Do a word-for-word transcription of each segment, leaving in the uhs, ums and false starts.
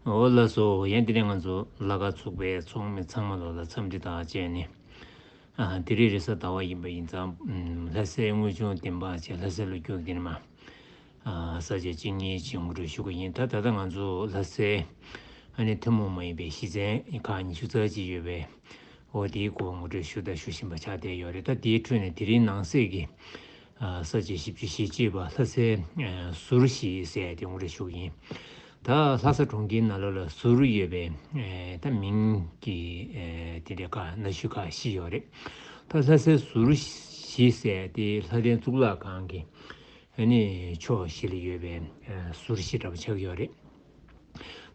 འོ་ལགས་སོ། ཡང་དེ་རིང་ང་ཚོ་ལྷག་དཀར་ཚོགས་པའི་ཚོགས་མི་ཚང་མ་ལོ་ལ་འཚམས་འདྲི་དང་བཅས་ནས། ཨ་དེ་རིང་རེས་གཟའ་ཟླ་བ་ཡིན་པ་ཡིན་ཙང་། ཨམ་ལྷ་སའི་དངོས་བྱུང་བདེན་དཔང་བཅས་ལྷ་སའི་ལོ་རྒྱུས་འདི་ནས་མ། ཨ་ས་བཅད་གཅིག་གཉིས་ཅིག་ངོ་སྤྲོད་ཞུ་གི་ཡིན། ད་ད་ལྟ་ང་ཚོ་ལྷ་སའི་ཨ་ནི་ཐུན་མོང་མ་ཡིན་པའི་གཞི་རྩའི་ཁག་ཉི་ཤུ་རྩ་གཅིག་ཡོད་པའི། འོ་དེའི་སྐོར་ངོ་སྤྲོད་ཞུ་དང་ཞུ་བཞིན་པ་ཆགས་བསྡད་ཡོད་རེད། ད་དེའི་ཁྲོད་ནས་དེ་རིང་ནང་གསེས་ཀྱི་ཨ་ས་བཅད་བཞི་བཅུ་ཞེ་གཅིག་པ་ལྷ་སའི་ཨ་ཟུར་བཞི་ཟེར་ཡ་དེ་ངོ་སྤྲོད་ཞུ་གི་ཡིན། ད་ལྷ་ས་གྲོང་ཁྱེར་ནང་ལོགས་ལ་ཟུར་ཡོད་པའི་ཨ་ད་མིང་གི་ཨ་དེ་འདྲའི་ཁག་གནའ་ཤུལ་ཁག་བཞི་ཡོད་རེད། ད་ལྷ་སའི་ཟུར་བཞི་ཟེར་ཡ་དེ་ལྷ་ལྡན་གཙུག་ལག་ཁང་གི་ཨ་ནི་ཕྱོགས་བཞི་ལ་ཡོད་པའི་ཨ་ཟུར་བཞི་འདྲ་པོ་ཆགས་ཀྱི་ཡོད་རེད།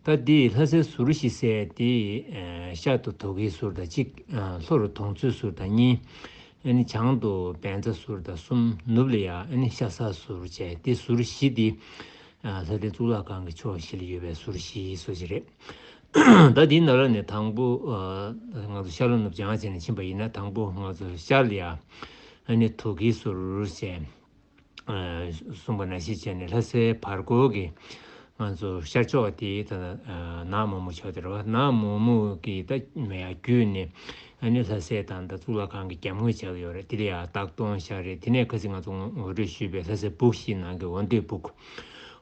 ད་འདི་ལྷ་སའི་ཟུར་བཞི་ཟེར་དེ་ཨ་ཤར་དུ་དོ་གའི་ཟུར་དང་གཅིག་ཨ་ལྷོ་རུ་དོང་མཚོའི་ཟུར་དང་གཉིས། ཨ་ནི་བྱང་དུ་བན་ཚ་ཟུར་དང་གསུམ། ནུབ་ལ་ཡ་ཨ་ནི་ཤ་ཟ་ཟུར་བཅས་དེ་ཟུར་བཞི་དེ་ཨ་ལྷ་ལྡན་གཙུག་ལག་ཁང་གི་ཕྱོགས་བཞི་ལ་ཡོད་པའི་ཟུར་བཞི་སོ་ཞིག་རེད། ད་འདིའི་ནང་ལོགས་ནས་དང་པོ་ཨ་ང་ཚོ་ཤར་ལྷོ་ནུབ་བྱང་བྱས་ནས་ཕྱིན་པ་ཡིན་ན། དང་པོ་ང་ཚོ་ཤར་ལ་ཡ་ཨ་ནི་དོ་གའི་ཟུར་བཅས། གསུངས་པ་ནང་བཞིན་བྱས་ནས་ལྷ་སའི་བར་སྐོར་གྱི་ང་ཚོ་ཤར་ཕྱོགས་དེ་ད་ནགས་མོག་མོག་ཕྱོགས་དེ་རེད་བ། ནགས་མོག་མོག་གི་ད་མེ་ཡ་བརྒྱུད་ནས་ཨ་ནི་ལྷ་སའི་ད་ལྟ་གཙུག་ལག་ཁང་གི་རྒྱབ་ངོས་ཆགས་ཀྱི་ཡོད་རེད། དེ་ལ་ཡ་སྟག་དོང་ཤར་རེད། དེ་ནས་ཁ་སང་ང་ཚོ་ངོ་སྤྲོད་ཞུས་པའི་ལྷ་སའི་སྦུག་བཞི་ནང་གི་འོ་འདོད་སྦུག་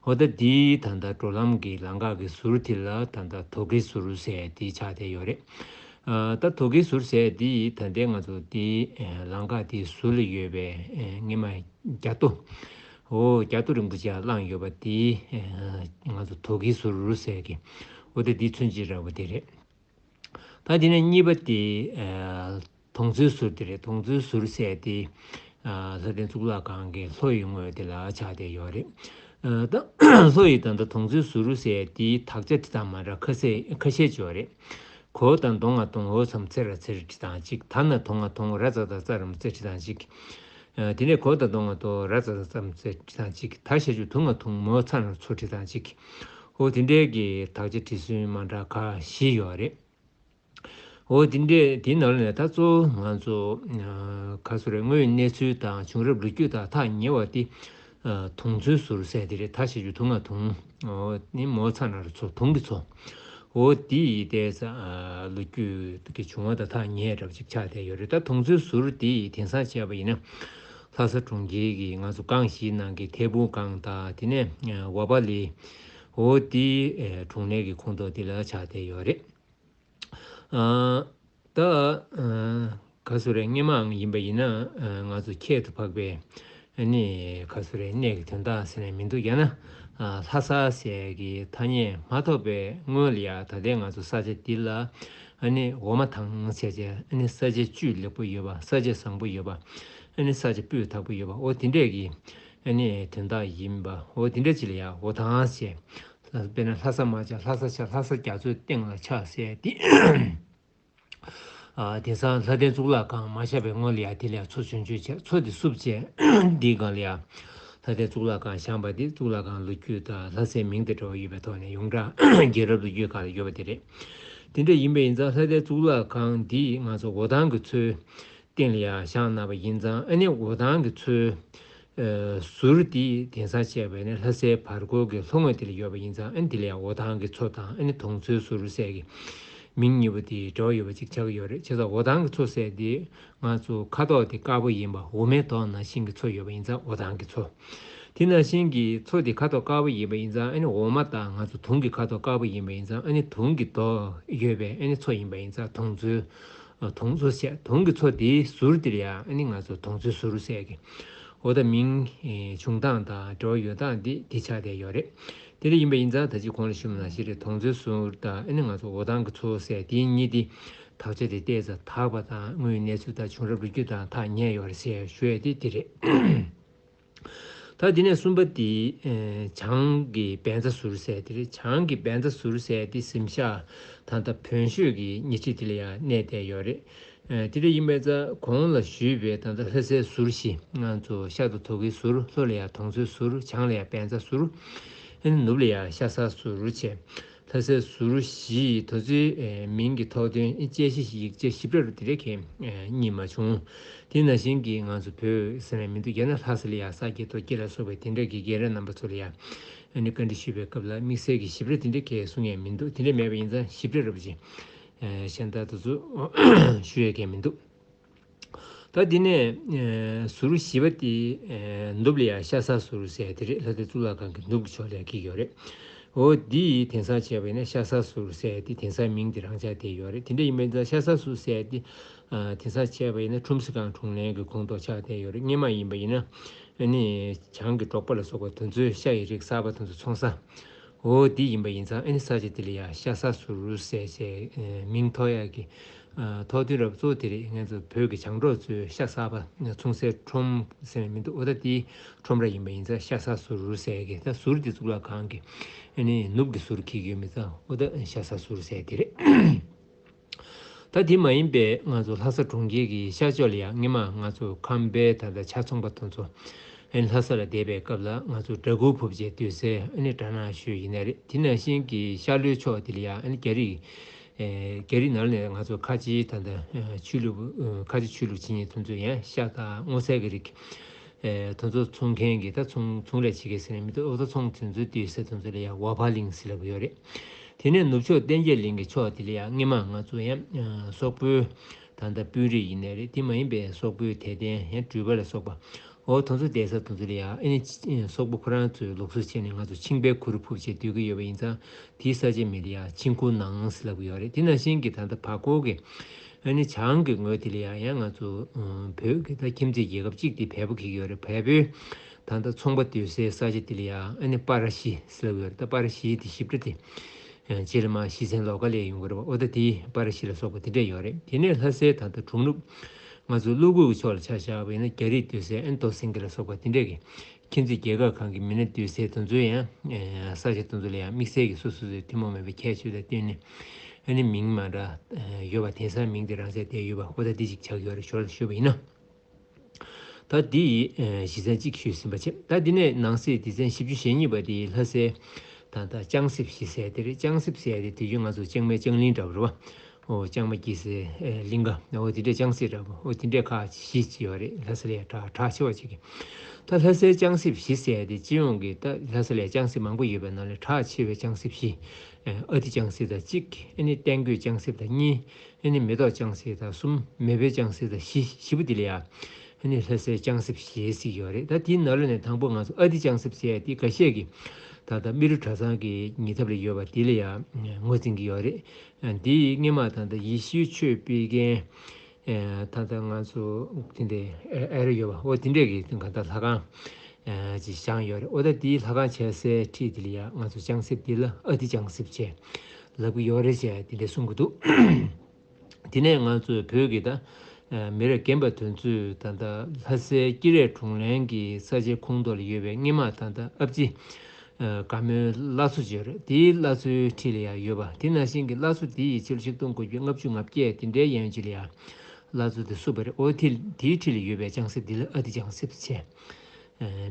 འོ་ད་དེའི་ད་ལྟ་འགྲོ་ལམ་གྱི་ལམ་ཁ་གི་ཟུར་དེ་ལ་ད་ལྟ་དོ་གའི་ཟུར་ཟེར་དེ་ཆགས་བསྡད་ཡོད་རེད། ད་དོ་གའི་ཟུར་ཟེར་དེ་ད་ལྟའི་ང་ཚོ་དེའི་ལམ་ཁ་དེའི་ཟུར་ལ་ཡོད་པའི་སྔོན་མ་རྒྱ་ཐོ། འོ་རྒྱ་ཐོ་རིན་པོ་ཆེ་བླངས་ཡོད་པ་དེ་ང་ཚོ་དོ་གའི་ཟུར་ཟེར་གི། འོ་དེ་དེ་མཚོན་བྱེད་འདྲ་པོ་དེ་རེད། ད་དེ་ནས་གཉིས་པ་དེ་དོང་མཚོའི་ཟུར་དེ་རེད། དོང་མཚོའི་ཟུར་ཟེར་དེ་ལྷ་ལྡན་གཙུག་ལག་ཁང་གི་ལྷོ་ཡི་ངོས་དེ་ལ་ཆགས་བསྡད་ཡོད་རེད། ད་ལྷོ་ཡི་ད་ལྟ་དོང་མཚོའི་ཟུར་ཟེར་དེའི་དག་ཆ་ཁྲི་སྟོང་མ་འདྲ་ཁ་ཤས་ཁ་ཤས་ཅིག་ཡོད་རེད། གོ་དང་དོ་ང་དོང་འོ་མཚམས་ཚེ་ར་ཚེ་རི་ཁྲི་སྟོང་གཅིག་ད་ན་དོ་ང་དོང་ར་ཙ་ད་ཙ་རམ་ཚེ་ཁྲི་སྟོང་གཅིག་དེ་ནས་གོ་དང་དོ་ང་དོ་ར་ཙ་ད་ཙམ་ཚེ་ཁྲི་སྟོང་གཅིག་ད་ཤ་ཆུ་དུ་ང་དུང་མོ་ཚ་ན་ཚོ་ཁྲི་སྟོང་གཅིག་འོ་དེ་འདྲའི་གི་དག་ཆ་ཁྲི་སུན་མ་འདྲ་ཁ་བཞི་ཡོད་རེད། འོ་དེ་འདྲའི་དེའི་ནང་ལ་ནས་ད་གཙོ་བོ་ང་ཚོ་ག་སོ་རེད། དངོས་ཡོད་གནས་ཚུལ་དང་བྱུང་རབས་ལོ་རྒྱུས་དང་ཐག་ཉེ་བ་དེ་དུང་མཚོའི་ཟུར་ཟེར་དེ་རེད། ད་ཤ་ཆུ་དུ་ང་དུང་འོ་ནི་མོ་ཚ་ན་ར་ཚོ་དུང་གི་ཚོ། འོ་དེ་ཡི་ལྟས་ལོ་རྒྱུས་ཀྱི་བྱུང་བ་དང་ཐག་ཉེ་འདྲ་པོ་ཅིག་ཆགས་བསྡད་ཡོད་རེད། ད་དུང་མཚོའི་ཟུར་དེ་ཡི་དེང་སང་བྱས་པ་ཡིན་ན་ལྷ་ས་གྲོང་ཁྱེར་གྱི་ང་ཚོ་སྒང་བཞིའི་ནང་གི་ཐད་འཕུར་སྒང་དང་དེ་ནས་ཝ་པ་ལི། འོ་དེ་གྲོང་གནས་ཀྱི་ཁོངས་གཏོགས་དེ་ལ་ཆགས་བསྡད་ཡོད་རེད། ཨ་ད་ཨ་ག་སུ་རེད། སྔོན་མའང་ཡིན་པ་ཡིན་ན་ཨ་ང་ཚོ་ཁྱད་དུ་འཕགས་པའི་ཨ་ནི་ག་སུ་རེད། གནས་ཀྱི་དོན་དག་ཟེར་ནས་མི་འདུག་ཡང་ན་ཨ་ལྷ་ས་ཟེར་གྱི་ཐ་སྙད་མ་ཐོབ་པའི་སྔོན་ལ་ཡ་ད་ལྟའི་ང་ཚོ་ས་ཆ་འདི་ལ་ཨ་ནི་འོ་མ་དང་བྱས་བྱས་ཨ་ནི་ས་ཆ་བཅུད་ལེགས་པོ་ཡོད་པ། ས་ཆ་བཟང་པོ་ཡོད་པ། ཨ་ནི་ས་ཆ་སྤུས་དག་པོ་ཡོད་པ། འོ་དེ་འདྲས་ཀྱི་ཨ་ནི་དོན་དག་ཡིན་པ། འོ་དེ་འདྲས་ཅིག་ལ་ཡ་འོ་དང་ཟེར། དཔེར་ན་ལྷ་ས་མ་ཆགས་ལྷ་ས་ཆགས། ལྷ་ས་རྒྱ་མཚོའི་སྟེང་ལ་ཆགས་ཟེར་ཏེ། ཨ་དེང་སང་ལྷ་ལྡན་གཙུག་ལག་ཁང་མ་བཞག་པའི་སྔོན་ལ་ཡ་དེ་ལ་ཡ་མཚོ་ཆུང་ཆུང་བྱས། མཚོ་དེ་བསུབ་བྱས་འདིའི་སྒང་ལ་ཡ་ལྷ་ལྡན་གཙུག་ལག་ཁང་བཞེངས་པ་དེ་གཙུག་ལག་ཁང་ལོ་རྒྱུས་དང་ལྷ་སའི་མིང་དང་འབྲེལ་བ་ཡོད་པའི་ཐོག་ནས་ཡོངས་གྲགས་རྒྱལ་རབས་ལོ་རྒྱུས་སྒང་ལ་ཡོད་པ་དེ་རེད། དེ་འདྲ་ཡིན་པ་ཡིན་ཙང་ལྷ་ལྡན་གཙུག་ལག་ཁང་འདི་ང་ཚོ་འོ་ཐང་གི་མཚོའི་སྟེང་ལ་ཡ་བཞེངས་གནང་བ་ཡིན་ཙང་། ཨ་ནི་འོ་ཐང་གི་མཚོའི་ཨ་ཟུར་དེ་དེང་སང་བྱས་པ་ནི་ལྷ་སའི་བར་སྐོར་གྱི་ལྷོ་ངོས་དེ་ལ་ཡོད་པ་ཡིན་ཙང་། ཨ་ནི་དེ་ལ་ཡ་འོ་ཐང་གི་མཚོ་དང་ཨ་ནི་དོང་མཚོའི་ཟུར་ཟེར་གྱི་མིང་གཉིས་པོ་དེ་འབྲེལ་བ་ཡོད་པ་ཅིག་ཆགས་ཀྱི་ཡོད་རེད། བྱས་ཙང་འོ་ཐང་གི་མཚོ་ཟེར་དེ་ང་ཚོ་ཁ་དོག་དེ་དཀར་པོ་ཡིན་པ། འོ་མའི་མདོག་ནང་བཞིན་གྱི་མཚོ་ཡོད་པ་ཡིན་ཙང་འོ་ཐང་གི་མཚོ། དེ་ནང་བཞིན་གྱི་མཚོ་དེ་ཁ་དོག་དཀར་པོ་ཡིན་པ་ཡིན་ཙང་། ཨ་ནི་འོ་མ་དང་ང་ཚོ་དུང་གི་ཁ་དོག་དཀར་པོ་ཡིན་པ་ཡིན་ཙང་། ཨ་ནི་དུང་གི་མདོག་ཡོད་པའི་ཨ་ནི་མཚོ་ཡིན་པ་ཡིན་ཙང་དོང་མཚོའི་དོང་མཚོ་ཟེར། དུང་གི་མཚོ་དེའི་ཟུར་དེ་ལ་ཡ་ཨ་ནི་ང་ཚོ་དོང་མཚོའི་ཟུར་ཟེར་གི། འོ་ད་མིང་ཨེ་བྱུང་སྟངས་དང་འབྲེལ་བ་ཡོད་སྟངས་འདི་འདི་ཆགས་བསྡད་ཡོད་རེད། དེ་འདྲ་ཡིན་པ་ཡིན་ཙང་ད་ཅི་གོང་ལ་ཞུས་པ་ནང་བཞིན་རེད། དོང་མཚོའི་ཟུར་དང་ཨ་ནི་ང་ཚོ་འོ་ཐང་གི་མཚོ་ཟེར་དེ་གཉིས་དེ་དག་ཆ་དེ་ཏོག་ཙམ་དག་པ་དང་དངོས་ཡོད་གནས་ཚུལ་དང་བྱུང་རབས་ལོ་རྒྱུས་དང་ཐག་ཉེ་ཡོད་རེད་ཟེར་ཞུ་ཡས་དེ་དེ་རེད། ད་དེ་ནས་གསུམ་པ་དེ་ཨེ་བྱང་གི་བན་ཚ་ཟུར་ཟེར་དེ་རེད། བྱང་གི་བན་ཚ་ཟུར་ཟེར་དེ་གཟིམ་ཤག་ད་ལྟ་བོན་ཤོད་ཀྱི་ཉེ་འཁྲིས་དེ་ལ་ཡང་གནས་བསྡད་ཡོད་རེད། ཨེ་དེ་འདྲ་ཡིན་པས་ཙང་གོང་ལ་ཞུས་པའི་ད་ལྟ་ལྷ་སའི་ཟུར་བཞི། ང་ཚོ་ཤར་དུ་དོ་གའི་ཟུར། ལྷོ་ལ་ཡ་དོང་མཚོའི་ཟུར། བྱང་ལ་ཡ་བན་ཚ་ཟུར། ཨེ་ནུབ་ལ་ཡ་ཤ་ཟ་ཟུར་བྱས། ལྷ་སའི་ཟུར་བཞི་ཡི་དེ་ཚོའི་ཨེ་མིང་གི་ཐོགས་དོན་ཨེ་དཔྱད་གཞི་ཡིག་ཆ་ཞིབ་ཕྲ་རུ་དེ་འདྲ་གས་ཨེ་རྙེད་མ་བྱུང་། དེ་ནང་བཞིན་གྱི་ང་ཚོ་བོད་ཟེར་ནས་མི་འདུག་རྒྱ་ནག་ལྷ་ས་ལ་ཡ་ས་སྐྱེས་རྡོ་སྐྱེས་ལ་སོགས་པའི་དེ་འདྲ་གི་རྒན་རབས་རྣམ་པ་ཚོ་ལ་ཡ་ ཨ་ནི་བཀའ་འདྲི་ཞུས་པའི་སྐབས་ལ་དམིགས་བསལ་གྱི་ཞིབ་ཕྲ་དེ་འདྲ་གས་གསུང་ཡས་མི་འདུག་དེ་འདྲ་མེད་པ་ཡིན་ཙང་ཞིབ་ཕྲ་ར་བ་ཅིག་གཞན་དག་དེ་ཚོ་ཞུ་ཡས་གས་མི་འདུག་ད་འདི་ནས་ཟུར་བཞི་པ་དེ་ནུབ་ལ་ཡ་ཤ་ཟ་ཟུར་ཟེར་དེ་རེད། ལྷ་སའི་གཙུག་ལག་ཁང་གི་ནུབ་ཀྱི་ཕྱོགས་ལ་ཡ་འཁེལ་གྱི་ཡོད་རེད། འོ་འདི་ཡི་དེང་སང་བྱས་པ་ཡིན་ན་ཤ་ཟ་ཟུར་ཟེར་དེ་དེང་སང་མིང་དེ་རང་ཆགས་བསྡད་ཡོད་རེད། དེ་འདྲ་ཡིན་པ་ཡིན་ཙང་ཤ་ཟ་ཟུར་ཟེར་དེ་དེང་སང་བྱས་པ་ཡིན་ན་ཁྲོམ་སི་ཁང་གྲོང་ལྷན་གྱི་ཁོངས་གཏོགས་ཆགས་བསྡད་ཡོད་རེད། སྔོན་མ་ཡིན་པ་ཡིན་ན་ཨ་ནི་བྱང་གི་འབྲོག་པ་ལ་སོགས་པ་དེ་ཚོས་ཤ་ཡི་རིགས་གསར་པ་དེ་ཚོ་འཚོང་ས། འོ་འདི་ཡིན་པ་ཡིན་ཙང་ཨ་ནི་ས་ཆ་དེ་ལ་ཡ་ཤ་ཟ་ཟུར་ཟེར་བྱས་མིང་ཐོགས་ཡག་གི་ཐོགས་དོན་རབ་གཙོ་བོ་དེ་རེད། ང་ཚོ་བོད་ཀྱི་བྱང་འབྲོག་ཚོའི་ཤ་གསར་པ་འཚོང་སའི་ཁྲོམ་ཟེར་ནས་མི་འདུག་འོ་ད་དེའི་ཁྲོམ་ར་ཡིན་པ་ཡིན་ཙང་ཤ་ཟ་ཟུར་ཟེར་གི་ད་ཟུར་དེ་གཙུག་ལག་ཁང་གི་ཨ་ནི་ནུབ་ཀྱི་ཟུར་འཁེལ་གྱི་ཡོད་མི་ཙང་འོ་ད་ཤ་ཟ་ཟུར་ཟེར་དེ་རེད། ད་དེ་མ་ཡིན་པའི་ང་ཚོ་ལྷ་ས་གྲོང་ཁྱེར་གྱི་ཤར་ཕྱོགས་ལ་ཡང་སྔོན་མ་ང་ཚོ་ཁམས་པའི་ད་ལྟ་ཆ་ཚོང་པ་དེ་ཚོ་ཨ་ནི་ལྷ་ས་ལ་བསྡད་པའི་སྐབས་ལ་ང་ཚོ་སྦྲ་གུར་ཕུབ་བྱས་སྡོད་སའི་ཨ་ནི་སྦྲ་ནག་ཞོལ་ཡིན་ནའི་རེད། དེ་ནང་བཞིན་གྱི་ཤར་ལྷོའི་ཕྱོགས་དེ་ལ་ཡང་ཨ་ནི་རྒྱ་རིགས་ཨེ་རྒྱ་རིགས་ནང་ལ་ང་ཚོ་ཁ་ཆེའི་ད་ལྟ་ཨེ་ཆོས་ལུགས་ཨེ་ཁ་ཆེ་ཆོས་ལུགས་བྱེད་མཁན་དེ་ཚོ་ཡང་ཤ་དང་སྔོ་ཚལ་གྱི་རིགས་ཨེ་དེ་ཚོ་འཚོང་མཁན་གྱི་ད་ཚོང་ཚོང་ལས་བྱེད་མཁན་ཟེར་ནས་མི་འདུག་འོ་ད་ཚོང་དེ་ཚོ་སྡོད་ས་དེ་ཚོ་ལ་ཡང་ཝ་ཕ་གླིང་ཟེར་ལབ་ཀྱི་ཡོད་རེད། དེ་ནས་ནུབ་ཕྱོགས་བསྟན་རྒྱས་གླིང་གི་ཕྱོགས་དེ་ལ་ཡང་སྔོན་མ་ང་ཚོ་ཡང་ཨ་སོག་པོའི་ད་ལྟ་དཔོན་རིགས་ཡིན་ནའི་རེད། དེ་མ་ཡིན་པའི་སོག་པོའི་དད་ལྡན་ཡང་འགྲུལ་པ་ལ་སོགས་པ་འོ་དེ་ཚོ་བསྡད་ས་དེ་ཚོ་ལ་ཡང་ཨ་ནི་སོག་པོ་ཁོ་རང་ཚོས་ལུགས་སྲོལ་བྱས་ནས་ང་ཚོ་ཆིང་པའི་གུར་ཕུབ་བྱས་སྡོད་ཀྱི་ཡོད་པ་ཡིན་ཙང་དེའི་ས་ཆའི་མིང་ལ་ཡང་ཆིང་ཁུ་ནང་ཟེར་ལབ་ཀྱི་ཡོད་རེད། དེ་ནང་བཞིན་གྱི་ད་ལྟ་བར་སྐོར་གྱི་ཨ་ནི་བྱང་གི་ངོས་དེ་ལ་ཡང་ཡང་ང་ཚོ་ཨ་བོད་ཀྱི་ད་ཁྱིམ་མཚེས་རྒྱལ་ཁབ་གཅིག་དེ་བལ་པོ་འཁེལ་གྱི་ཡོད་རེད། བལ་པོའི་ད་ལྟ་ཚོང་པ་སྡོད་སའི་ས་ཆ་དེ་ལ་ཡང་ཨ་ནི་པར་ཤི་ཟེར་ལབ་ཡོད་རེད། ད་པར་ཤི་དེ་ཞིབ་ཕྲ་དེ་རྗེས་ལ་མ་གཞི་ཚན་ལོགས་ཀ་ལས་ཡོང་གི་རེད་བ། འོ་ད་དེའི་པར་ཤི་ལ་སོགས་པ་དེ་འདྲས་ཡོད་རེད། དེ་ནས་ལྷ་སའི་ད་ལྟ་དྲུང་ནུབ་ང་ཚོ་ཀླུ་སྒོ་གི་ཕྱོགས་ལ་ཆ་བཞག་པ་ཡིན་ན་རྒྱ་རིགས་སྡོད་སའི་ཨ་ནི་རྡོ་སེང་གེ་ལ་སོགས་པ་དེ་འདྲས་ཀྱི་ཁྱིམ་མཚེས་རྒྱལ་ཁབ་ཁག་གི་མི་སྣ་སྡོད་སའི་དེ་ཚོའི་ཡང་ས་ཆ་དེ་ཚོ་ལ་ཡང་དམིགས་བསལ་གྱི་སོ་སོ་སོའི་ཐུན་མོང་མིན་པའི་ཁྱད་ཆོས་དང་བསྟུན་ནས་ཨ་ནི་མིང་མ་འདྲ་ཡོད་པ། དེང་སང་མིང་དེ་རང་ཆས་བསྡད་ཡོད་པ། འོ་ད་འདི་ཞིག་ཆགས་ཡོད་རེད། ཞོར་ལ་ཞུས་པ་ཡིན་ན། ད་འདི་ཡི་གཞི་ཚན་གཅིག་ཞུས་ཟིན་པ་བྱས། ད་འདི་ནས་ནང་གསེས་སྡེ་ཚན་བཞི་བཅུ་ཞེ་གཉིས་པ་དེ་ལྷ་སའི་ད་ལྟ་ལྕང་གསེབ་བཞི་ཟེར་དེ་རེད། ལྕང་གསེབ་ཟེར་དེ་དུས་རྒྱུན་ང་ཚོ་ལྕང་མའི་ལྕང་གླིང་འདྲ་བོ་རེད་བ། ཨོ་ལྕང་མ་སྐྱེ་སའི་གླིང་ག་ཨོ་དེ་འདྲས་ལྕང་གསེབ་འདྲ་བོ་ཨོ་དེ་འདྲས་ཁག་བཞི་ཅིག་ཡོད་རེད། ལྷ་ས་ལ་ཡ་གྲགས་གྲགས་ཆེ་བ་ཅིག་གི། ད་ལྷ་སའི་ལྕང་གསེབ་བཞི་ཟེར་དེ་སྤྱི་ཡོངས་ཀྱི་ད་ལྷ་ས་ལ་ཡ་ལྕང་གསེབ་མང་པོ་ཡོད་པའི་ནང་ལས་གྲགས་ཆེ་བའི་ལྕང་གསེབ་བཞི། ཨ་ཏི་ལྕང་གསེབ་དང་གཅིག་ཨ་ནི་ཏན་ཀོད་ལྕང་གསེབ་དང་གཉིས། ཨ་ནི་མེ་ཏོག་ལྕང་གསེབ་དང་གསུམ། མེས་པོའི་ལྕང་གསེབ་དང་བཞི། བཞི་པོ་འདི་ལ་ཡ་ཨ་ནི་ལྷ་སའི་ལྕང་གསེབ་ཞེས་ཟེར་གྱི་ཡོད་རེད། ད་དེའི་ནང་ལོགས་ནས་དང་པོ་ང་ཚོ་ཨ་ཏི་ལྕང་གསེབ་ཟེར་ཡ་དེ་འགའ་ཤས་ཀྱིས་ད་ལྟ་རྨེ་རུ་གྲྭ་ཚང་གི་ཉེ་འདབས་ལ་ཡོད་པ་དེ་ལ་ཡ་ངོས་འཛིན་གྱི་ཡོད་རེད། འདི་སྔོན་མ་ད་ལྟ་ཡེ་ཤུའི་ཆོས་སྤེལ་མཁན་ད་ལྟ་ང་ཚོ་དེ་འདྲའི་ཨེ་རེ་ཡོད་པ་འོ་དེ་འདྲས་ཀྱི་གང་ལྟར་ལྷ་ཁང་ཅིག་བཞེངས་ཡོད་རེད། འོ་ད་དེའི་ལྷ་ཁང་བྱས་སའི་འཁྲིས་དེ་ལ་ཡ་ང་ཚོ་ལྕང་གསེབ་འདི་ལ་ཨ་ཏི་ལྕང་གསེབ་བྱས། ལབ་ཀྱི་ཡོད་རེད་ཅེས་དེ་འདྲས་གསུང་གི་འདུག་དེ་ནས་ང་ཚོའི་བོད་ཀྱི་ད་མི་རབས་རྒན་པ་དེ་ཚོས་ད་ལྟ་ལྷ་སའི་སྐྱིད་རལ་གྲོང་ལྷན་གྱི་ས་ཆའི་ཁོངས་གཏོགས་ལ་ཡོད་པའི་སྔོན་མ་ད་ལྟ་ཨ་ཕྱི་དགའ་མོའི་བླ་མཚོ་ཅིག་ཡོད་རེད། དེའི་བླ་མཚོའི་འཁྲིས་ལ་ཡང་ཡོད་པ། དེ་ནང་བཞིན་གྱི་བླ་མཚོ་དེ་ཡི་ཕྱི་ལོ་ཆིག་སྟོང་དགུ་བརྒྱ་ལྔ་བཅུ་ང་བརྒྱད་དེ་འདྲའི་ཡན་ཆད་ལ་ཡང་བླ་མཚོ་དེ་བསུབས་པ་རེད། འོ་དེ་དེའི་འཁྲིས་ལ་ཡོད་པའི་ལྕང་གསེབ་དེ་ལ་ཨ་ཏི་ལྕང་གསེབ་ཅེས་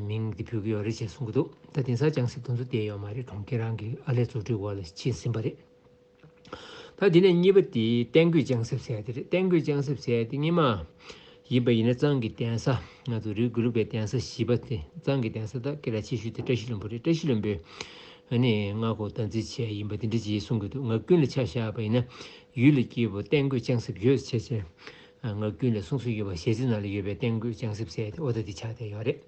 མིང་དེ་ཕུལ་གྱི་ཡོད་རེད་ཅེས་གསུང་གི་འདུག་ད་དེང་སང་ལྕང་གསེབ་དེ་ཚོ་བསྡད་ཡོད་མ་རེད། གྲོང་ཁྱེར་རང་གི་ཨར་ལས་བཟོ་སྐྲུན་འོག་ལ་ཕྱིན་ཟིན་པ་རེད། ད་དེ་ནས་གཉིས་པ་དེ་ཏན་ཀོད་ལྕང་གསེབ་ཟེར་ཡ་དེ་རེད། ཏན་ཀོད་ལྕང་གསེབ་ཟེར་ཡ་དེ་སྔོན་མ་ཡིན་པ་ཡིན་ན་གཙང་གི་གདན་ས་ང་ཚོ་རི་གུ་རུ་པའི་གདན་ས་བཞི་པ་དེ་གཙང་གི་གདན་ས་ད་སྐད་གྲགས་ཆེ་ཤོས་དེ་བཀྲ་ཤིས་ལྷུན་པོ་རེད། བཀྲ་ཤིས་ལྷུན་པོའི་ཨ་ནི་མངའ་ཁོངས་བདག་འཛིན་བྱས་ཡིན་པ་དེ་འདྲ་ཅིག་གསུང་གི་འདུག་ངག་རྒྱུན་ལ་ཆ་བཞག་པ་ཡིན་ན་ཡུལ་ལ་སྐྱེས་བུ་ཏན་ཀོད་ལྕང་གསེབ་ཡོད་ཅེས་ཅེས་ངག་རྒྱུན་ལ་གསུང་སྲོལ་ཡོད་པ། ཞལ་རྩིས་ནང་ལ་ཡོད་པའི་ཏན་ཀོད་ལྕང་གསེབ་ཟེར་ཡ་དེ་འོ་ད་དེ་ཆགས་བསྡད་ཡོད་རེད།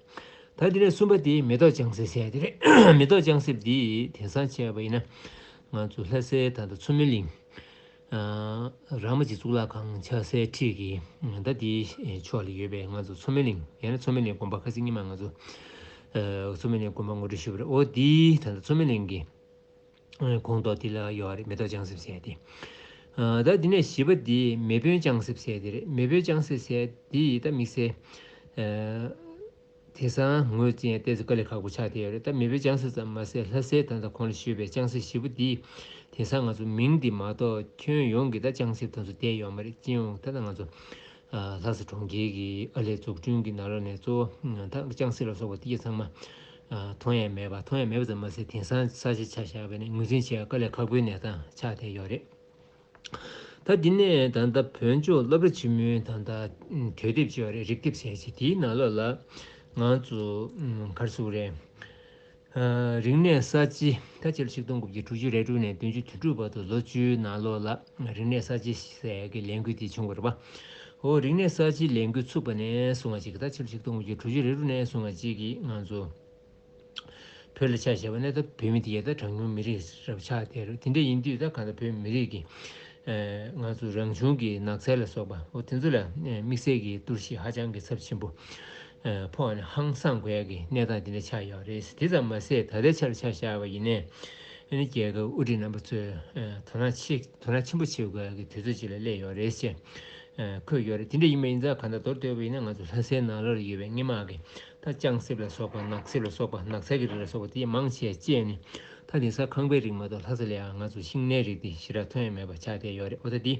ད་དེ་ནས་གསུམ་པ་དེ་མེ་ཏོག་ལྕང་གསེབ་ཟེར་ཡ་དེ་རེད། མེ་ཏོག་ལྕང་གསེབ་འདི་དེང་སང་བྱས་པ་ཡིན་ན་ང་ཚོ་ལྷ་སའི་ད་ལྟ་མཚོ་སྨན་གླིང་ར་མོ་ཆེ་གཙུག་ལག་ཁང་ཆགས་སའི་འཁྲིས་ཀྱི་ད་དེའི་ཕྱོགས་ལ་ཡོད་པའི་ང་ཚོ་མཚོ་སྨན་གླིང་ཡང་ན་མཚོ་སྨན་གླིང་དགོན་པ། ཁ་སང་ཉི་མ་ང་ཚོ་མཚོ་སྨན་གླིང་དགོན་པ་ངོ་སྤྲོད་ཞུས་པ་རེད། འོ་དེའི་ད་ལྟ་མཚོ་སྨན་གླིང་གི་ཁོངས་གཏོགས་དེ་ལ་ཡོད་རེད། མེ་ཏོག་ལྕང་གསེབ་ཟེར་ཏེ། ད་དེ་ནས་བཞི་པ་དེ་མེས་དཔོན་ལྕང་གསེབ་ཟེར་དེ་རེད། མེས་དཔོན་ལྕང་གསེབ་ཟེར་དེ་ད་དམིགས་བསལ་དེང་སང་ངོས་འཛིན་ཏོག་ཙམ་དཀའ་ལས་ཁག་པོ་ཆགས་བསྡད་ཡོད་རེད། ད་མེས་དཔོན་ལྕང་གསེབ་ཙམ་མ་ཟད་ལྷ་སའི་ད་ལྟ་གོང་ལ་ཞུས་པའི་ལྕང་གསེབ་བཞི་པོ་དེ་དེང་སང་ང་ཚོ་མིང་དེ་མ་གཏོགས་ཁྱོན་ཡོངས་ཀྱི་ད་ལྕང་གསེབ་དེ་ཚོ་བསྡད་ཡོད་མ་རེད། སྤྱི་ཡོངས་ད་ལྟ་ང་ཚོ་ལྷ་ས་གྲོང་ཁྱེར་གྱི་ཨར་ལས་འཛུགས་སྐྲུན་གྱི་ནང་ལོགས་ནས་གཙོ་བོ་ད་ལྕང་གསེབ་ལ་སོགས་པ་དེ་གྱད་ཚང་མ་མཐོང་ཡས་མེད་པ། མཐོང་ཡས་མེད་པ་ཙམ་མ་ཟད་དེང་སང་ས་ཆ་ཆ་བཞག་པ་ཡིན་ན་ངོས་འཛིན་བྱེད་ཡ་དཀའ་ལས་ཁག་པོའི་གནས་སྟངས་ཆགས་བསྡད་ཡོད་རེད། ད་འདི་ནས་ད་ལྟ་བོད་ལྗོངས་སློབ་གྲྭ་ཆེན་མོའི་ད་ལྟ་གྲོས་དེབ་ཅིག་ཡོད་རེད། རིགས་དེབ་ཟེར་ཅིག་དེའི་ནང་ལོགས་ལ་ང་ཚོ་ག་རེ་ཟེར་དགོས་རེད། རིག་གནས་གསར་བརྗེ་ད་ཕྱི་ལོ་ཆིག་སྟོང་དགུ་བརྒྱ་དྲུག་ཅུ་རེ་དྲུག་ནས་བདུན་ཅུ་དོན་དྲུག་བར་དུ་ལོ་བཅུའི་ནང་ལོགས་ལ་རིག་གནས་གསར་བརྗེ་ཟེར་ཡག་གི་ལས་འགུལ་དེ་བྱུང་བ་རེད་པ། འོ་རིག་གནས་གསར་བརྗེའི་ལས་འགུལ་ཚུགས་པ་ནས་བཟུང་བ་ཅིག་ད་ཕྱི་ལོ་ཆིག་སྟོང་དགུ་བརྒྱ་དྲུག་ཅུ་རེ་དྲུག་ནས་བཟུང་བ་ཅིག་གིས་ང་ཚོ་བོད་ལ་ཆ་བཞག་པ་ནས་ད་བོད་མི་དེ་ཡང་ད་གྲངས་ཉུང་མི་རིགས་རབ་ཆགས་བསྡད་རེད། དེ་འདྲ་ཡིན་དུས་ད་གང་ལྟར་བོད་མི་རིགས་ཀྱི་ང་ཚོ་རང་བྱུང་གི་ནགས་ཚལ་ལ་སོགས་པ་འོ་དེ་ཚོ་ལ་དམིགས་བསལ་གྱི་གཏོར་བཤིག་ཧ་ཅང་གི་ཚབས་ཆེན་པོ་ཕོག་ནས་ཧང་སངས་དགོས་ཡག་གི་གནས་སྟངས་དེ་འདྲ་ཆགས་ཡོད་རེད། དེ་ཙམ་མ་ཟད་ད་ལྟའི་ཆར་ཆ་བཞག་པ་ཡིན་ནའི་ཨ་ནི་རྒྱལ་ཁབ་དབུ་ཁྲིད་རྣམ་པ་ཚོས་དོ་སྣང་ཆེ་དོ་སྣང་ཆེན་པོ་བྱེད་དགོས་ཡག་གི་དུས་ཚོད་ཅིག་ལ་སླེབས་ཡོད་རེད་ཅེས་འཁོད་ཡོད་རེད། དེ་འདྲ་ཡིན་པ་ཡིན་ཙང་གང་ལྟར་མདོར་བསྡུས་པ་ཡིན་ན་ང་ཚོ་ལྷ་སའི་ནང་ལོགས་ལ་ཡོད་པའི་སྔོན་མ་གི་ད་ལྕང་གསེབ་ལ་སོགས་པ་ནགས་གསེབ་ལ་སོགས་པ་ནགས་ཚལ་གྱི་རིགས་ལ་སོགས་པ་དེ་མང་ཆེ་བཅད་ནས་ད་དེང་སང་ཁང་པའི་རིགས་མ་གཏོགས་ལྷ་ས་ལ་ཡང་ང་ཚོ་ཤིང་སྣའི་རིགས་དེ་ཞེ་དྲག་ཐོན་ཡ་མེད་པ་ཆགས་བསྡད་ཡོད་རེད། འོ་ད་འདི་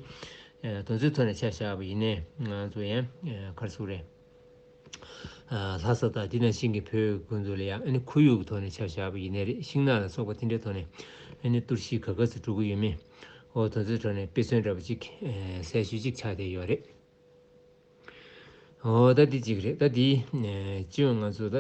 དོན་ཚན་ཐོག་ནས་ཆ་བཞག་པ་ཡིན་ནའི་ང་ཚོ་ཡང་ག་རེ་ཟེར་དགོས་རེད། ལྷ་ས་དང་དེ་ནང་བཞིན་གྱི་བོད་ཀྱི་ཁུལ་ཚོ་ལ་ཡང་ཨ་ནི་ཁོར་ཡུག་གི་ཐོག་ནས་ཆ་བཞག་པ་ཡིན་ནའི་རེད། ཤིང་ནགས་ལ་སོགས་པ་དེ་འདྲའི་ཐོག་ནས་ཨ་ནི་གཏོར་བཤིག་ག་ག་ཚོད་འགྲོ་གི་ཡོད་མེད་འོ་དོན་ཚན་ཐོག་ནས་དཔེ་མཚོན་འདྲ་པོ་ཅིག་གསལ་ཤོས་ཅིག་ཆགས་བསྡད་ཡོད་རེད། འོ་ད་འདི་གཅིག་རེད། ད་འདི་སྤྱི་ཡོངས་ང་ཚོ་ད་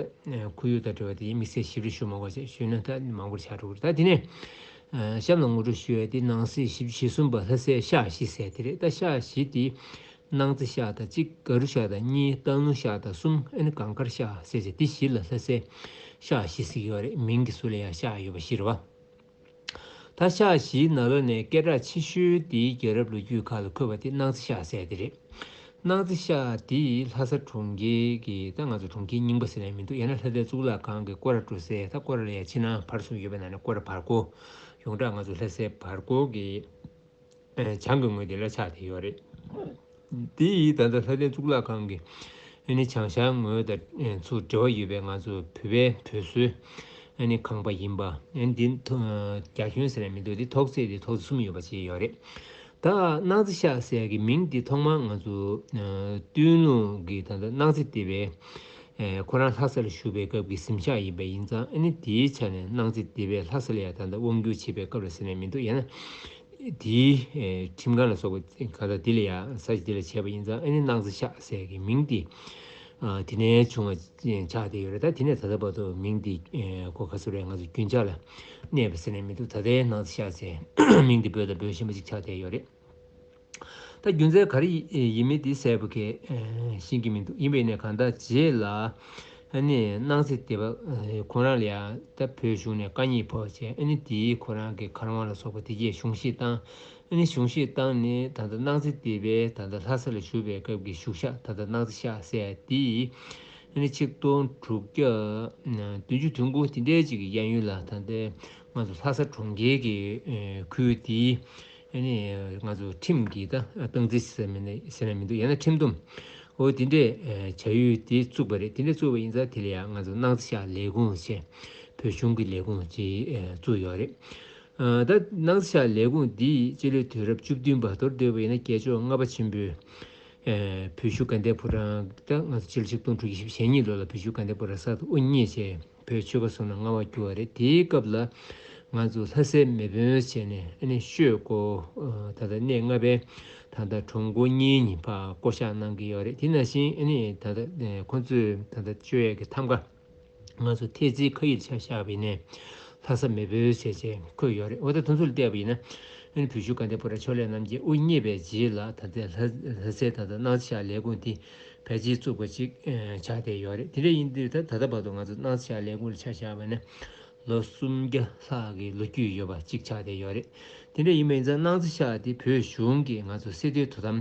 ཁོར་ཡུག་དང་འབྲེལ་བ་དེ་དམིགས་བསལ་ཞིབ་རེ་ཞུ་མ་དགོས་ཅེས་ཞུས་ན་ད་མང་པོར་ཆགས་འགྲོ་གི་རེད། ད་འདི་ནས་གཤམ་ལ་ངོ་སྤྲོད་ཞུ་ཡ་དེ་ནང་གསེས་བཞི་བཅུ་ཞེ་གསུམ་པ་ལྷ་སའི་ཤག་བཞི་ཟེར་དེ་རེད། ད་ཤག་བཞི་དེ་སྣང་རྩེ་ཤག་དང་གཅིག་ག་རུ་ཤག་དང་གཉིས་སྟག་ལུང་ཤག་དང་གསུམ་ཨ་ནི་གངས་དཀར་ཤག་ཟེར་ཅེས་དེ་བཞི་ལ་ལྷ་སའི་ཤག་བཞི་ཟེར་གྱི་ཡོད་རེད། མིང་གི་ཟུར་ལ་ཡང་ཤག་ཡོད་པ་བཞི་རེད་བ། ད་ཤག་བཞིའི་ནང་ལོགས་ནས་སྐད་གྲགས་ཆེ་ཤོས་དེ་རྒྱལ་རབས་ལོ་རྒྱུས་ཁག་ལ་འཁོད་པ་དེ་སྣང་རྩེ་ཤག་ཟེར་དེ་རེད། སྣང་རྩེ་ཤག་དེ་ལྷ་ས་གྲོང་ཁྱེར་གྱི་ད་ང་ཚོ་གྲོང་ཁྱེར་རྙིང་པ་ཟེར་ནས་མི་འདུག་ཡང་ན་ལྷ་ལྡན་གཙུག་ལག་ཁང་གི་སྐོར་ར་འགྲོ་སའི་ད་སྐོར་ར་ལ་ཡང་ཕྱི་ནང་བར་གསུམ་ཡོད་པའི་ནང་ནས་སྐོར་ར་བར་སྐོར་ཡོངས་གྲགས་ང་ཚོ་ལྷ་སའི་བར་སྐོར་གྱི་བྱང་གི་ངོས་དེ་ལ་ཆགས་བསྡད་ཡོད་རེད། དེ་ཡིས་ད་ལྟ་ལྷ་ལྡན་གཙུག་ལག་ཁང་གི་ཨ་ནི་བྱང་ཤར་ངོས་དང་ཚུར་འབྲེལ་བ་ཡོད་པའི་ང་ཚོ་བོད་པའི་བོད་བཟོའི་ཨ་ནི་ཁང་པ་ཡིན་པ། ཨ་ནི་འདི་རྒྱ་ཁྱོན་ཟེར་ནས་མི་འདུག་འདི་ཐོག་བརྩེགས་འདི་ཐོག་གསུམ་ཡོད་པ་ཅིག་ཡོད་རེད། ད་སྣང་རྩེ་ཤག་ཟེར་གི་མིང་འདི་ཐོག་མར་ང་ཚོ་སྟོད་ལུང་གི་ད་ལྟ་སྣང་རྩེ་སྡེ་པའི་ཁོ་རང་ལྷ་ས་ལ་བཞུགས་པའི་སྐབས་ཀྱི་གཟིམ་ཤག་ཡིན་པ་ཡིན་ཙང་ཨ་ནི་དེའི་ཆ་ནས་སྣང་རྩེ་སྡེ་པས་ལྷ་ས་ལ་ཡང་ད་ལྟ་དབང་བསྒྱུར་བྱེད་པའི་སྐབས་ལ་ཟེར་ནས་མི་འདུག་ཡང་ན། དེའི་ཁྲིམས་ཁང་ལ་སོགས་པ་ག་ད་དེ་ལ་ཡང་ས་ཆ་དེ་ལ་བྱས་པ་ཡིན་ཙང་ཨ་ནི་སྣང་རྩེ་ཤག་ཟེར་གི་མིང་དེ་དེ་ནས་བྱུང་བ་ཆགས་བསྡད་ཡོད་རེད། ད་དེ་ནས་ད་ལྟ་བར་དུ་མིང་དེ་གོ་ག་ཚོད་རེད་ང་ཚོ་རྒྱུན་ཆགས་ལ་གནས་པ་ཟེར་ནས་མི་འདུག་ད་ལྟའི་སྣང་རྩེ་ཤག་ཟེར་མིང་དེ་འབོད་དང་འབོད་བཞིན་པ་ཅིག་ཆགས་བསྡད་ཡོད་རེད། ད་རྒྱུ་མཚན་ག་རེ་ཡིན་མིན་དེ་གསལ་པོ་གས་ཤེས་ཀྱི་མི་འདུག་ཡིན་པས་ནས་གང་ལྟར་རྗེས་ལ་ཨ་ནི་སྣང་རྩེ་སྡེ་པ་ཁོ་རང་ལ་ཡང་ད་བོད་གཞུང་ནས་དཀའ་རྙོག་ཕོག་བྱས་ཨ་ནི་དེའི་ཁོ་རང་གི་མཁར་དབང་ལ་སོགས་པ་དེ་གས་གཞུང་བཞེས་བཏང་། ཨ་ནི་གཞུང་བཞེས་བཏང་ནས་ད་ལྟ་སྣང་རྩེ་སྡེ་པའི་ད་ལྟ་ལྷ་ས་ལ་བཞུགས་པའི་སྐབས་ཀྱི་བཞུགས་ཤག་ད་ལྟ་སྣང་རྩེ་ཤག་ཟེར་དེ་ཨ་ནི་ཆིག་སྟོང་དྲུག་བརྒྱ་བདུན་ཅུ་དོན་དགུ་དེ་འདྲའི་ཅིག་གི་གཡས་གཡོན་ལ་ད་ལྟའི་ང་ཚོ་ལྷ་ས་གྲོང་ཁྱེར་གྱི་ཁུལ་དེའི། ཨ་ནི་ང་ཚོ་ཁྲིམས་ཀྱི་ད་སྟངས་འཛིན་ཟེར་མིན་ཟེར་ན་མི་འདུག་ཡང་ན་ཁྲིམས་སྡོམ་འོ་དེ་འདྲས་བྱ་ཡུལ་དེ་བཙུགས་པ་རེད། དེ་འདྲས་བཙུགས་པ་ཡིན་ཙང་དེ་ལ་ཡང་ང་ཚོ་སྣང་རྩེ་ཤག་ལས་ཁུངས་ཞེས་བོད་གཞུང་གི་ལས་ཁུངས་ཅིག་བཙུགས་ཡོད་རེད། ད་སྣང་རྩེ་ཤག་ལས་ཁུངས་འདིས་སྤྱི་ལོའི་དུས་རབས་བཅུ་བདུན་པ་མདོར་བསྡུས་པ་ཡིན་ན་རྒྱལ་མཆོག་ལྔ་པ་ཆེན་པོས་བོད་ཤུགས་དགའ་ལྡན་ཕོ་བྲང་ད་ང་ཚོ་སྤྱི་ལོ་ཆིག་སྟོང་དྲུག་བརྒྱ་བཞི་བཅུ་ཞེ་གཉིས་ལོ་ལ་བོད་ཤུགས་དགའ་ལྡན་ཕོ་བྲང་གསར་དུ་དབུ་བརྙེས་བྱས། བོད་ཆོལ་ཁ་གསུམ་ལ་མངའ་དབང་བསྒྱུར་བ་རེད། དེའི་སྐབས་ལ་ང་ཚོ་ལྷ་སའི་མེས་དབོན་བྱས་ནས་ཨ་ནི་ཤོད་སྐོར་ད་ལྟ་གནས་ལྔ་པའི་ད་ལྟ་གྲོང་སྐོར་གཉིས་གཉིས་ཕར་བསྐོ་བཞག་གནང་གི་ཡོད་རེད། དེ་ནང་བཞིན་ཨ་ནི་ད་ལྟ་ཁོ་ཚོས་ད་ལྟ་སྤྱོད་ཡས་ཀྱི་ཐམ་ག་ང་ཚོ་ཐེལ་ཙེའི་ཁ་ཡིག་ཆ་བཞག་པ་ཡིན་ནའི་ལྷ་ས་མེས་དབོན་བྱས་བྱས་འཁོད་ཡོད་རེད། འོ་ད་དེ་ཚོ་ལ་བལྟས་པ་ཡིན་ན་ཨ་ནི་བོད་ཤུགས་དགའ་ལྡན་ཕོ་བྲང་ཕྱོགས་ལས་རྣམ་རྒྱལ་དབུ་བརྙེས་པའི་རྗེས་ལ་ད་ལྟའི་ལྷ་ལྷ་སའི་ད་ལྟ་སྣང་རྩེ་ཤག་ལས་ཁུངས་དེ། ཕལ་ཆེར་བཙུགས་པ་ཅིག་ཆགས་བསྡད་ཡོད་རེད། དེ་འདྲ་ཡིན་དུས་ད་ད་ལྟ་བར་དུ་ང་ཚོ་སྣང་རྩེ་ཤག་ལས་ཁུངས་ལ་ཆ་བཞག་པ་ནི་ལོ་སུམ་བརྒྱ་ལྷག་གི་ལོ་རྒྱུས་ཡོད་པ་ཅིག་ཆགས་བསྡད་ཡོད་རེད། དེ་འདྲ་ཡིན་པ་ཡིན་ཙང་སྣང་རྩེ་ཤག་དེ་བོད་གཞུང་གི་ང་ཚོ་སྲིད་དོན་དོ་དམ་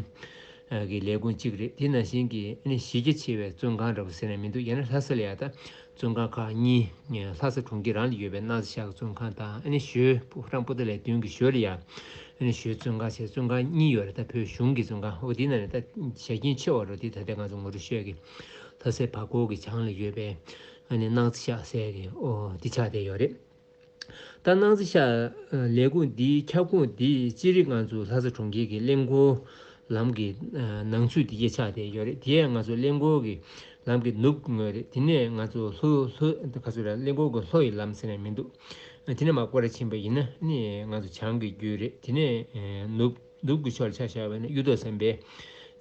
གི་ལས་ཁུངས་གཅིག་རེད། དེ་ནང་བཞིན་གྱི་ཨ་ནི་གཞི་རྒྱ་ཆེ་བའི་བཙོན་ཁང་འདྲ་པོ་ཟེར་ན་མི་འདུག་ཡང་ན་ལྷ་ས་ལ་ཡ་ད། བཙོན་ཁང་ཁག་གཉིས། ལྷ་ས་གྲོང་ཁྱེར་རང་ལ་ཡོད་པའི་སྣང་རྩེ་ཤག་གི་བཙོན་ཁང་དང་ཨ་ནི་ཞོལ་ཧྥ་རན་པོ་ཏ་ལས་མདུན་གྱི་ཞོལ་ལ་ཡ། ཨ་ནི་ཞོལ་བཙོན་ཁང་བྱས་བཙོན་ཁང་གཉིས་ཡོད་རེད། ད་བོད་གཞུང་གི་བཙོན་ཁང་འོ་དེ་ནང་ནས་ད་ཞལ་རྒྱུན་ཆེ་བ་རུ་དེ་ད་ལྟ་ང་ཚོ་ངོ་སྤྲོད་ཞུ་ཡ་གི་ལྷ་སའི་བར་སྐོར་གྱི་བྱང་ལ་ཡོད་པའི་ཨ་ནི་སྣང་རྩེ་ཤག་ཟེར་ཡ་གི་ཨོ་དེ་ཆགས་བསྡད་ཡོད་རེད། ད་སྣང་རྩེ་ཤག་ལས་ཁུངས་འདིའི་ཁྱབ་ཁོངས་འདི་སྤྱིར་ང་ཚོ་ལྷ་ས་གྲོང་ཁྱེར་གྱི་གླིང་སྐོར་ལམ་གྱི་ནང་ཚུད་དེ་གས་ཆགས་བསྡད་ཡོད་རེད། དེ་ཡང་ང་ཚོ་གླིང་སྐོར་གྱི་ལམ་གྱི་ནུབ་ངོས་རེད། དེ་ནས་ང་ཚོ་ལྷོ་ལྷོ་ག་ཚོད་རེད། གླིང་སྐོར་གྱི་ལྷོ་ཡི་ལམ་ཟེར་ནས་མི་འདུག་དེ་ནས་མར་སྐོར་ར་ཕྱིན་པ་ཡིན་ན་ནི་ང་ཚོ་བྱང་གི་རྒྱུད་རེད། དེ་ནས་ནུབ་ནུབ་ཀྱི་ཕྱོགས་ལ་ཆ་བཞག་པ་ཡིན་ན་གཡུ་ཐོག་ཟམ་པའི་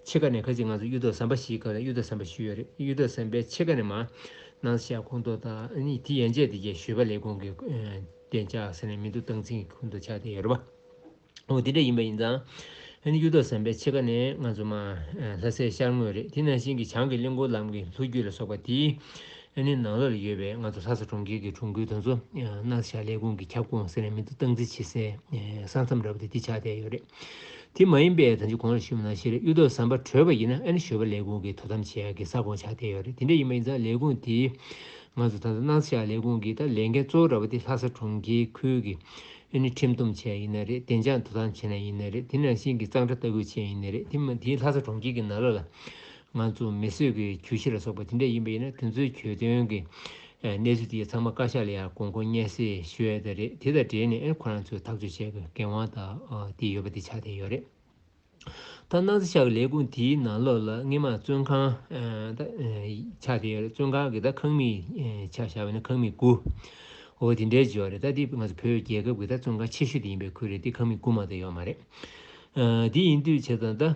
ཕྱེད་ཀ་ནས། ཁ་ཅིག་ང་ཚོ་གཡུ་ཐོག་ཟམ་པ་ཞིག་ག་ལ་གཡུ་ཐོག་ཟམ་པ་ཞུས་ཡོད་རེད། གཡུ་ཐོག་ཟམ་པའི་ཕྱེད་ཀ་ནས་མར་ སྣང་ཤར་ཁོངས་གཏོགས་དང་ཨ་ནི་དེ་ཡན་ཆད་དེ་གའི་བཞི་པ་ལས་ཁུངས་ཀྱི་ཨ་གདན་འཇགས་ཟེར་ནས་མི་འདུག་སྟངས་འཛིན་གྱི་ཁོངས་གཏོགས་ཆགས་བསྡད་ཡོད་རེད་པ། འོ་དེ་འདྲ་ཡིན་པ་ཡིན་ཙང་ཨ་ནི་གཡུ་ཐོག་ཟམ་པའི་ཕྱེད་ཀ་ནས་ང་ཚོ་མར་ལྷ་སའི་ཤར་ངོས་རེད། དེ་ནང་བཞིན་གྱི་བྱང་གི་གླིང་སྐོར་ལམ་གྱི་ལྷོ་རྒྱུད་ལ་སོགས་པ་དེའི་ཨ་ནི་ནང་ལོགས་ལ་ཡོད་པའི་ང་ཚོ་ལྷ་ས་གྲོང་ཁྱེར་གྱི་གྲོང་ཁུལ་དེ་ཚོ་སྣང་ཤར་ལས་ཁུངས་ཀྱི་ཁྱབ་ཁོངས་ཟེར་ནས་མི་འདུག་སྟངས་འཛིན་བྱེད་སའི་ས་མཚམས་འདྲ་པོ་དེ་དེ་ཆགས་བསྡད་ཡོད་རེད། དེ་མ་ཡིན་པའི་ད་ཅི་གོང་ལ་ཞུས་པ་ནང་བཞིན་རེད། གཡུ་ཐོག་ཟམ་པ་བགྲོད་པ་ཡིན་ན་ཨ་ནི་བཞི་པ་ལས་ཁུངས་ཀྱི་དོ་དམ་བྱེད་ཡག་གི་ས་ཁོངས་ཆགས་བསྡད་ཡོད་རེད། དེ་འདྲ་ཡིན་པ་ཡིན་ཙང་ལས་ཁུངས་དེ་ང་ཚོ་ད་ལྟ་སྣང་ཤར་ལས་ཁུངས་ཀྱི་ད་ལས་འགན་གཙོ་བོ་འདྲ་པོ་དེ་ལྷ་ས་གྲོང་ཁྱེར་ཁུལ་གྱི་ཨ་ནི་ཁྲིམས་སྡོམ་བྱས་ཡིན་ན་རེད། བདེ་འཇགས་དོ་དམ་བྱས་ན་ཡིན་ན་རེད། དེ་ནང་བཞིན་གྱི་གཙང་སྦྲ་ལྟ་སྐུལ་བྱས་ཡིན་ན་རེད། དེ་མ་དེའི་ལྷ་ས་གྲོང་ཁྱེར་གྱི་ནང་ལོགས་ལ་ང་ཚོ་མི་གསོད་ཀྱི་གྱོད་གཞི་ལ་སོགས་པ་དེ་འདྲ་ཡིན་པ་ཡིན་ན་དེ་ཚོའི་གྱོད་དོན་གྱི་གནས་ཚུལ་དེ་ཚང་མ་བཀའ་ཤག་ལ་ཡང་དགོངས་སྐོར་སྙན་སེང་ཞུ་ཡ་དེ་རེད། དེ་དང་འབྲེལ་ནས་ཨ་ཁོ་རང་ཚོས་ཐག་གཅོད་བྱེད་དགོས་འགན་དབང་དང་དེ་ཡོད་པ་དེ་ཆགས་བསྡད་ཡོད་རེད། ད་སྣང་རྩེ་ཤག་གི་ལས་ཁུངས་དེའི་ནང་ལོགས་ལ་སྔོན་མ་བཙོན་ཁང་ད་ཆགས་བསྡད་ཡོད་རེད། བཙོན་ཁང་གི་ད་ཁང་མིག་ཆ་བཞག་པ་ཡིན་ན་ཁང་མིག་དགུ་འོ་དེ་འདྲའི་ཅིག་ཡོད་རེད། ད་དེ་ང་ཚོ་བོད་རྒྱལ་ཁབ་ཀྱི་ད་བཙོན་ཁང་ཆེ་ཤོས་དེ་ཡིན་པའི་ཁུལ་རེད། དེ་ཁང་མིག་དགུ་མ་གཏོགས་ཡོད་མ་རེད། དེ་ཡིན་དུས་བྱས་ཙང་ད་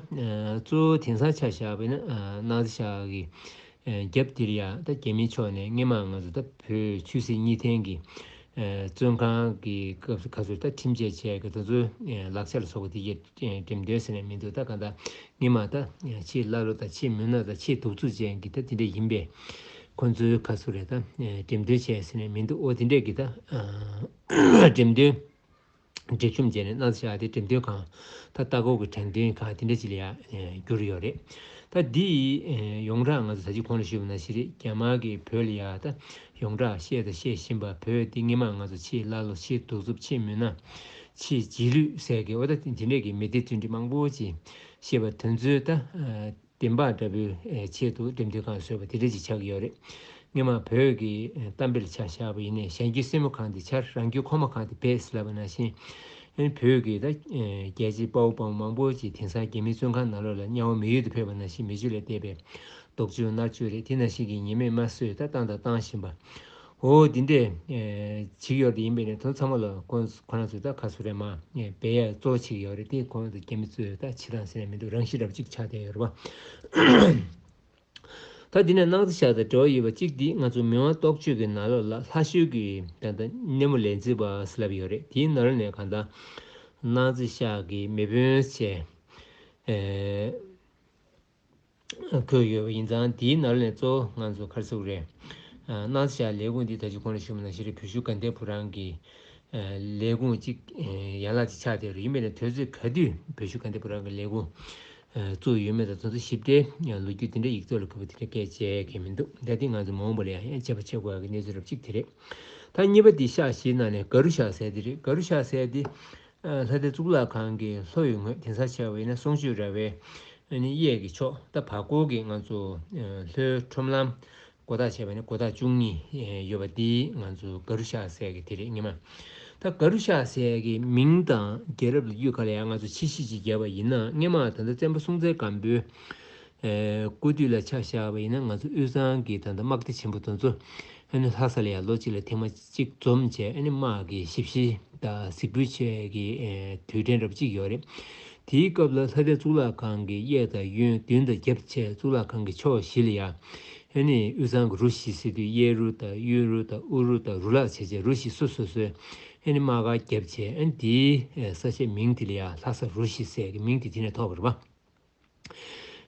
གཙོ་བོ་དེང་སང་ཆ་བཞག་པ་ཡིན་ན་སྣང་རྩེ་ཤག་གི་རྒྱབ་འདིར་ཡ་ད་རྒྱ་མི་ཕྱོགས་ནས་སྔོན་མ་ང་ཚོ་ད་བོད་ཆོས་སྲིད་གཉིས་ལྡན་གྱི་བཙོན་ཁང་གི་སྐབས་སུ་ག་ཚོད་ད་ཁྲིམས་ཆད་བཅད་གི་དེ་ཚོའི་ལག་ཆ་ལ་སོགས་པ་དེ་གའི་འགྲེམས་སྟོན་ཟེར་ནས་མི་འདུག་ད་གང་ལྟར་སྔོན་མ་ད་ཆེས་ཀླ་ཀློ་དང་ཆེས་མུན་ནག་དང་ཆེས་གདུག་རྩུབ་ཅན་གྱི་ད་དེ་འདྲ་ཡིན་པས་ཁོ་ཚོའི་ག་ཚོད་རེད་ད་འགྲེམས་སྟོན་བྱས་ཟེར་ནས་མི་འདུག་འོ་དེ་འདྲས་ཀྱི་ད་འགྲེམས་སྟོན། སྒྲིག་གཤོམ་བྱས་ནས་སྣང་རྩེ་ཤག་དེ་འགྲེམས་སྟོན་ཁང་ད་ལྟ་སྐོར་གྱི་དྲན་རྟེན་ཁང་དེ་འདྲ་ཅིག་ལ་ཡང་གྱུར་ཡོད་རེད། ད་འདི་ཡི་ཡོངས་གྲགས་ང་ཚོ་ད་ཅི་གོང་ལ་ཞུས་པ་ནང་བཞིན་རེད། རྒྱ་དམར་གྱིས་བོད་ལ་ཡ་ད་ཡོངས་གྲགས་བཤད་དང་བཤད་བཞིན་པ་བོད་འདི་སྔོན་མ་ང་ཚོ་ཆེས་ཀླ་ཀློ་ཆེས་གདུག་རྩུབ་ཆེས་མུན་ནག་ཆེས་རྗེས་ལུས་ཟེར་གི་འོ་ད་དེ་འདྲས་ཀྱི་མི་སྡེ་བསྟུན་གྲོས་མང་པོ་ཅིག་བཤད་པ་དེ་ཚོའི་ད། བདེན་པ་འདྲ་པོའི་ཆེད་དུ་འགྲེམས་སྟོན་ཁང་བཟོས་པ་དེ་འདྲ་ཅིག་ཆགས་ཀྱི་ཡོད་རེད། སྔོན་མ་བོད་ཀྱི་གཏམ་དཔེ་ལ་ཆ་བཞག་པ་ཡིན་ནའི་གཞན་གྱི་སེན་མོ་གང་དེ་འཕྱར་རང་གི་ཁོག་མ་གང་དེ་སྦས་ཟེར་ལབ་པ་ནང་བཞིན་ཨ་ནི་བོད་ཀྱི་ད་རྒྱལ་གཅེས་དཔའ་བོ་དཔའ་མོ་མང་པོ་ཅིག་དེང་སང་རྒྱ་མིའི་བཙོན་ཁང་ནང་ལོགས་ལ་དམྱལ་བ་མི་ཡུལ་དུ་ཕེབས་པ་ནང་བཞིན་མི་ཆོས་ལ་དད་པའི་རྡོག་གཅོད་མནར་གཅོད་རེད། དེ་ནང་བཞིན་གྱི་ཉེས་མེད་དམར་གསོད་ད་བཏང་དང་བཏང་བཞིན་པ། འོ་འདི་འདྲས་བྱེད་ཀྱི་ཡོད་རེད། ཡིན་པས་ནས་དོན་ཚང་མ་ལ་ཁོང་ཁོ་རང་ཚོས་ད་ག་ཚོད་རེད་མ་སྦས་ཡས་གཙོ་བོ་བྱེད་ཀྱི་ཡོད་རེད། དེ་ཁོང་ཚོ་རྒྱ་མི་ཚོས་ད་ཕྱི་ཐང་ཟེར་ནས་མི་འདུག་རང་ཤི་འདྲ་པོ་གཅིག་ཆགས་བསྡད་ཡོད་རེད་པ། ད་འདི་ནས་སྣང་རྩེ་ཤག་དང་འབྲེལ་བ་ཡོད་པ་གཅིག་འདི་ང་ཚོ་མི་དབང་རྟོགས་བརྗོད་ཀྱི་ནང་ལོགས་ལ་ལྷ་ཞུ་གི་ད་ལྟ་སྣེ་མོ་ལས་འཛིན་པ་ཟེར་ལབ་ཡོད་རེད། དེའི་ནང་ལོགས་ནས་གང་ལྟར་སྣང་རྩེ་ཤག་གི་མེས་དཔོན་བྱས། འཁོད་ཡོད་པ་ཡིན་ཙང་དེའི་ནང་ནས་གཙོ་བོ་ང་ཚོ་ག་རེ་ཟེར་དགོས་རེད། སྣང་རྩེ་ཤག་ལས་ཁུངས་འདི་ད་ཅི་གོང་ལ་ཞུས་པ་ནང་བཞིན་རེད། བོད་བཞུགས་དགའ་ལྡན་ཕོ་བྲང་གི་ལས་ཁུངས་གཅིག་ཡན་ལག་ཅིག་ཆགས་བསྡད་ཡོད་རེད། ཡིན་པས་ན་དུས་ཚོད་ག་དུས་བོད་བཞུགས་དགའ་ལྡན་ཕོ་བྲང་གི་ལས་ཁུངས་བཙུགས་ཡོད་མེད་དང་དེ་ཚོ་ཞིབ་ཕྲའི་ལོ་རྒྱུས་དེ་འདྲ་ཡིག་ཚོགས་ལ་གོ་བ་དེ་འདྲ་སྐད་ཆ་བྱས་མཁན་མི་འདུག་ད་དེ་ང་ཚོ་མ་འོངས་པ་ལ་ཡང་ཡང་དཔྱད་པ་བྱེད་དགོས་ཡག་གི་གནས་ཚུལ་རབ་གཅིག་དེ་རེད། ད་གཉིས་པ་དེ་ཤག་བཞིའི་ནང་ནས་ག་རུ་ཤག་ཟེར་དེ་རེད། ག་རུ་ཤག་ཟེར་དེ། ལྷ་ལྡན་གཙུག་ལག་ཁང་གི་ལྷོ་ཡི་ངོས་དེང་སང་བྱས་པ་ཡིན་ན་སོང་ཆུ་ར་བའི་གཡས་ཀྱི་ཕྱོགས་ད་བར་སྐོར་གྱི་ང་ཚོ་ལྷོའི་ཁྲོམ་ལམ་སྒོ་ཐག་བྱས་པ་ཡིན་ན་སྒོ་ཐག་བཅུ་གཉིས་ཡོད་པ་འདི་ང་ཚོ་ག་རུ་ཤག་ཟེར་གི་དེ་རེད། སྔོན་མ་ད་ག་རུ་ཤག་ཟེར་གི་མིང་དང་རྒྱལ་རབས་ལོ་རྒྱུས་སྒང་ལ་ཡང་ང་ཚོ་ཕྱི་བཤད་ཅིག་བརྒྱབ་པ་ཡིན་ན་སྔོན་མ་ད་ལྟ་བཙན་པོ་སྲོང་བཙན་སྒམ་པོའི་སྐུ་དུས་ལ་ཆ་བཞག་པ་ཡིན་ན་ང་ཚོ་དབུས་གཙང་གི་ད་ལྟ་དམག་སྡེ་ཆེན་པོ་དེ་ཚོ་ཨ་ནི་ལྷ་ས་ལ་ཡང་ལོ་གཅིག་ལ་ཐེངས་མ་གཅིག་འཛོམས་བྱས་ཨ་ནི་དམག་གི་ཞབས་ཕྱི་དང་གཟིགས་འབུལ་བྱས་ཀྱི་དུས་དྲན་འདྲ་པོ་གཅིག་ཡོད་རེད། དེའི་སྐབས་ལ་ལྷ་ལྡན་གཙུག་ལག་ཁང་གི་གཡས་དང་གཡོན་མདུན་དང་རྒྱབ་བྱས་གཙུག་ལག་ཁང་གི་ཕྱོགས་བཞི་ལ་ཡང་ཨ་ནི་དབུས་གཙང་གི་རུ་བཞི་ཟེར་དུས་གཡས་རུ་དང་གཡོན་རུ་དང་དབུ་རུ་དང་རུ་ལག་བྱས་བྱས་རུ་བཞི་སོ་སོ་སོའི་ཨ་ནི་དམག་སྒར་བརྒྱབ་བྱས་ཨ་ནི་དེའི་ས་ཆའི་མིང་དེ་ལ་ཡང་ལྷ་ས་རུ་བཞི་ཟེར་གི་མིང་དེ་དེ་ནས་ཐོགས་པ་རེད་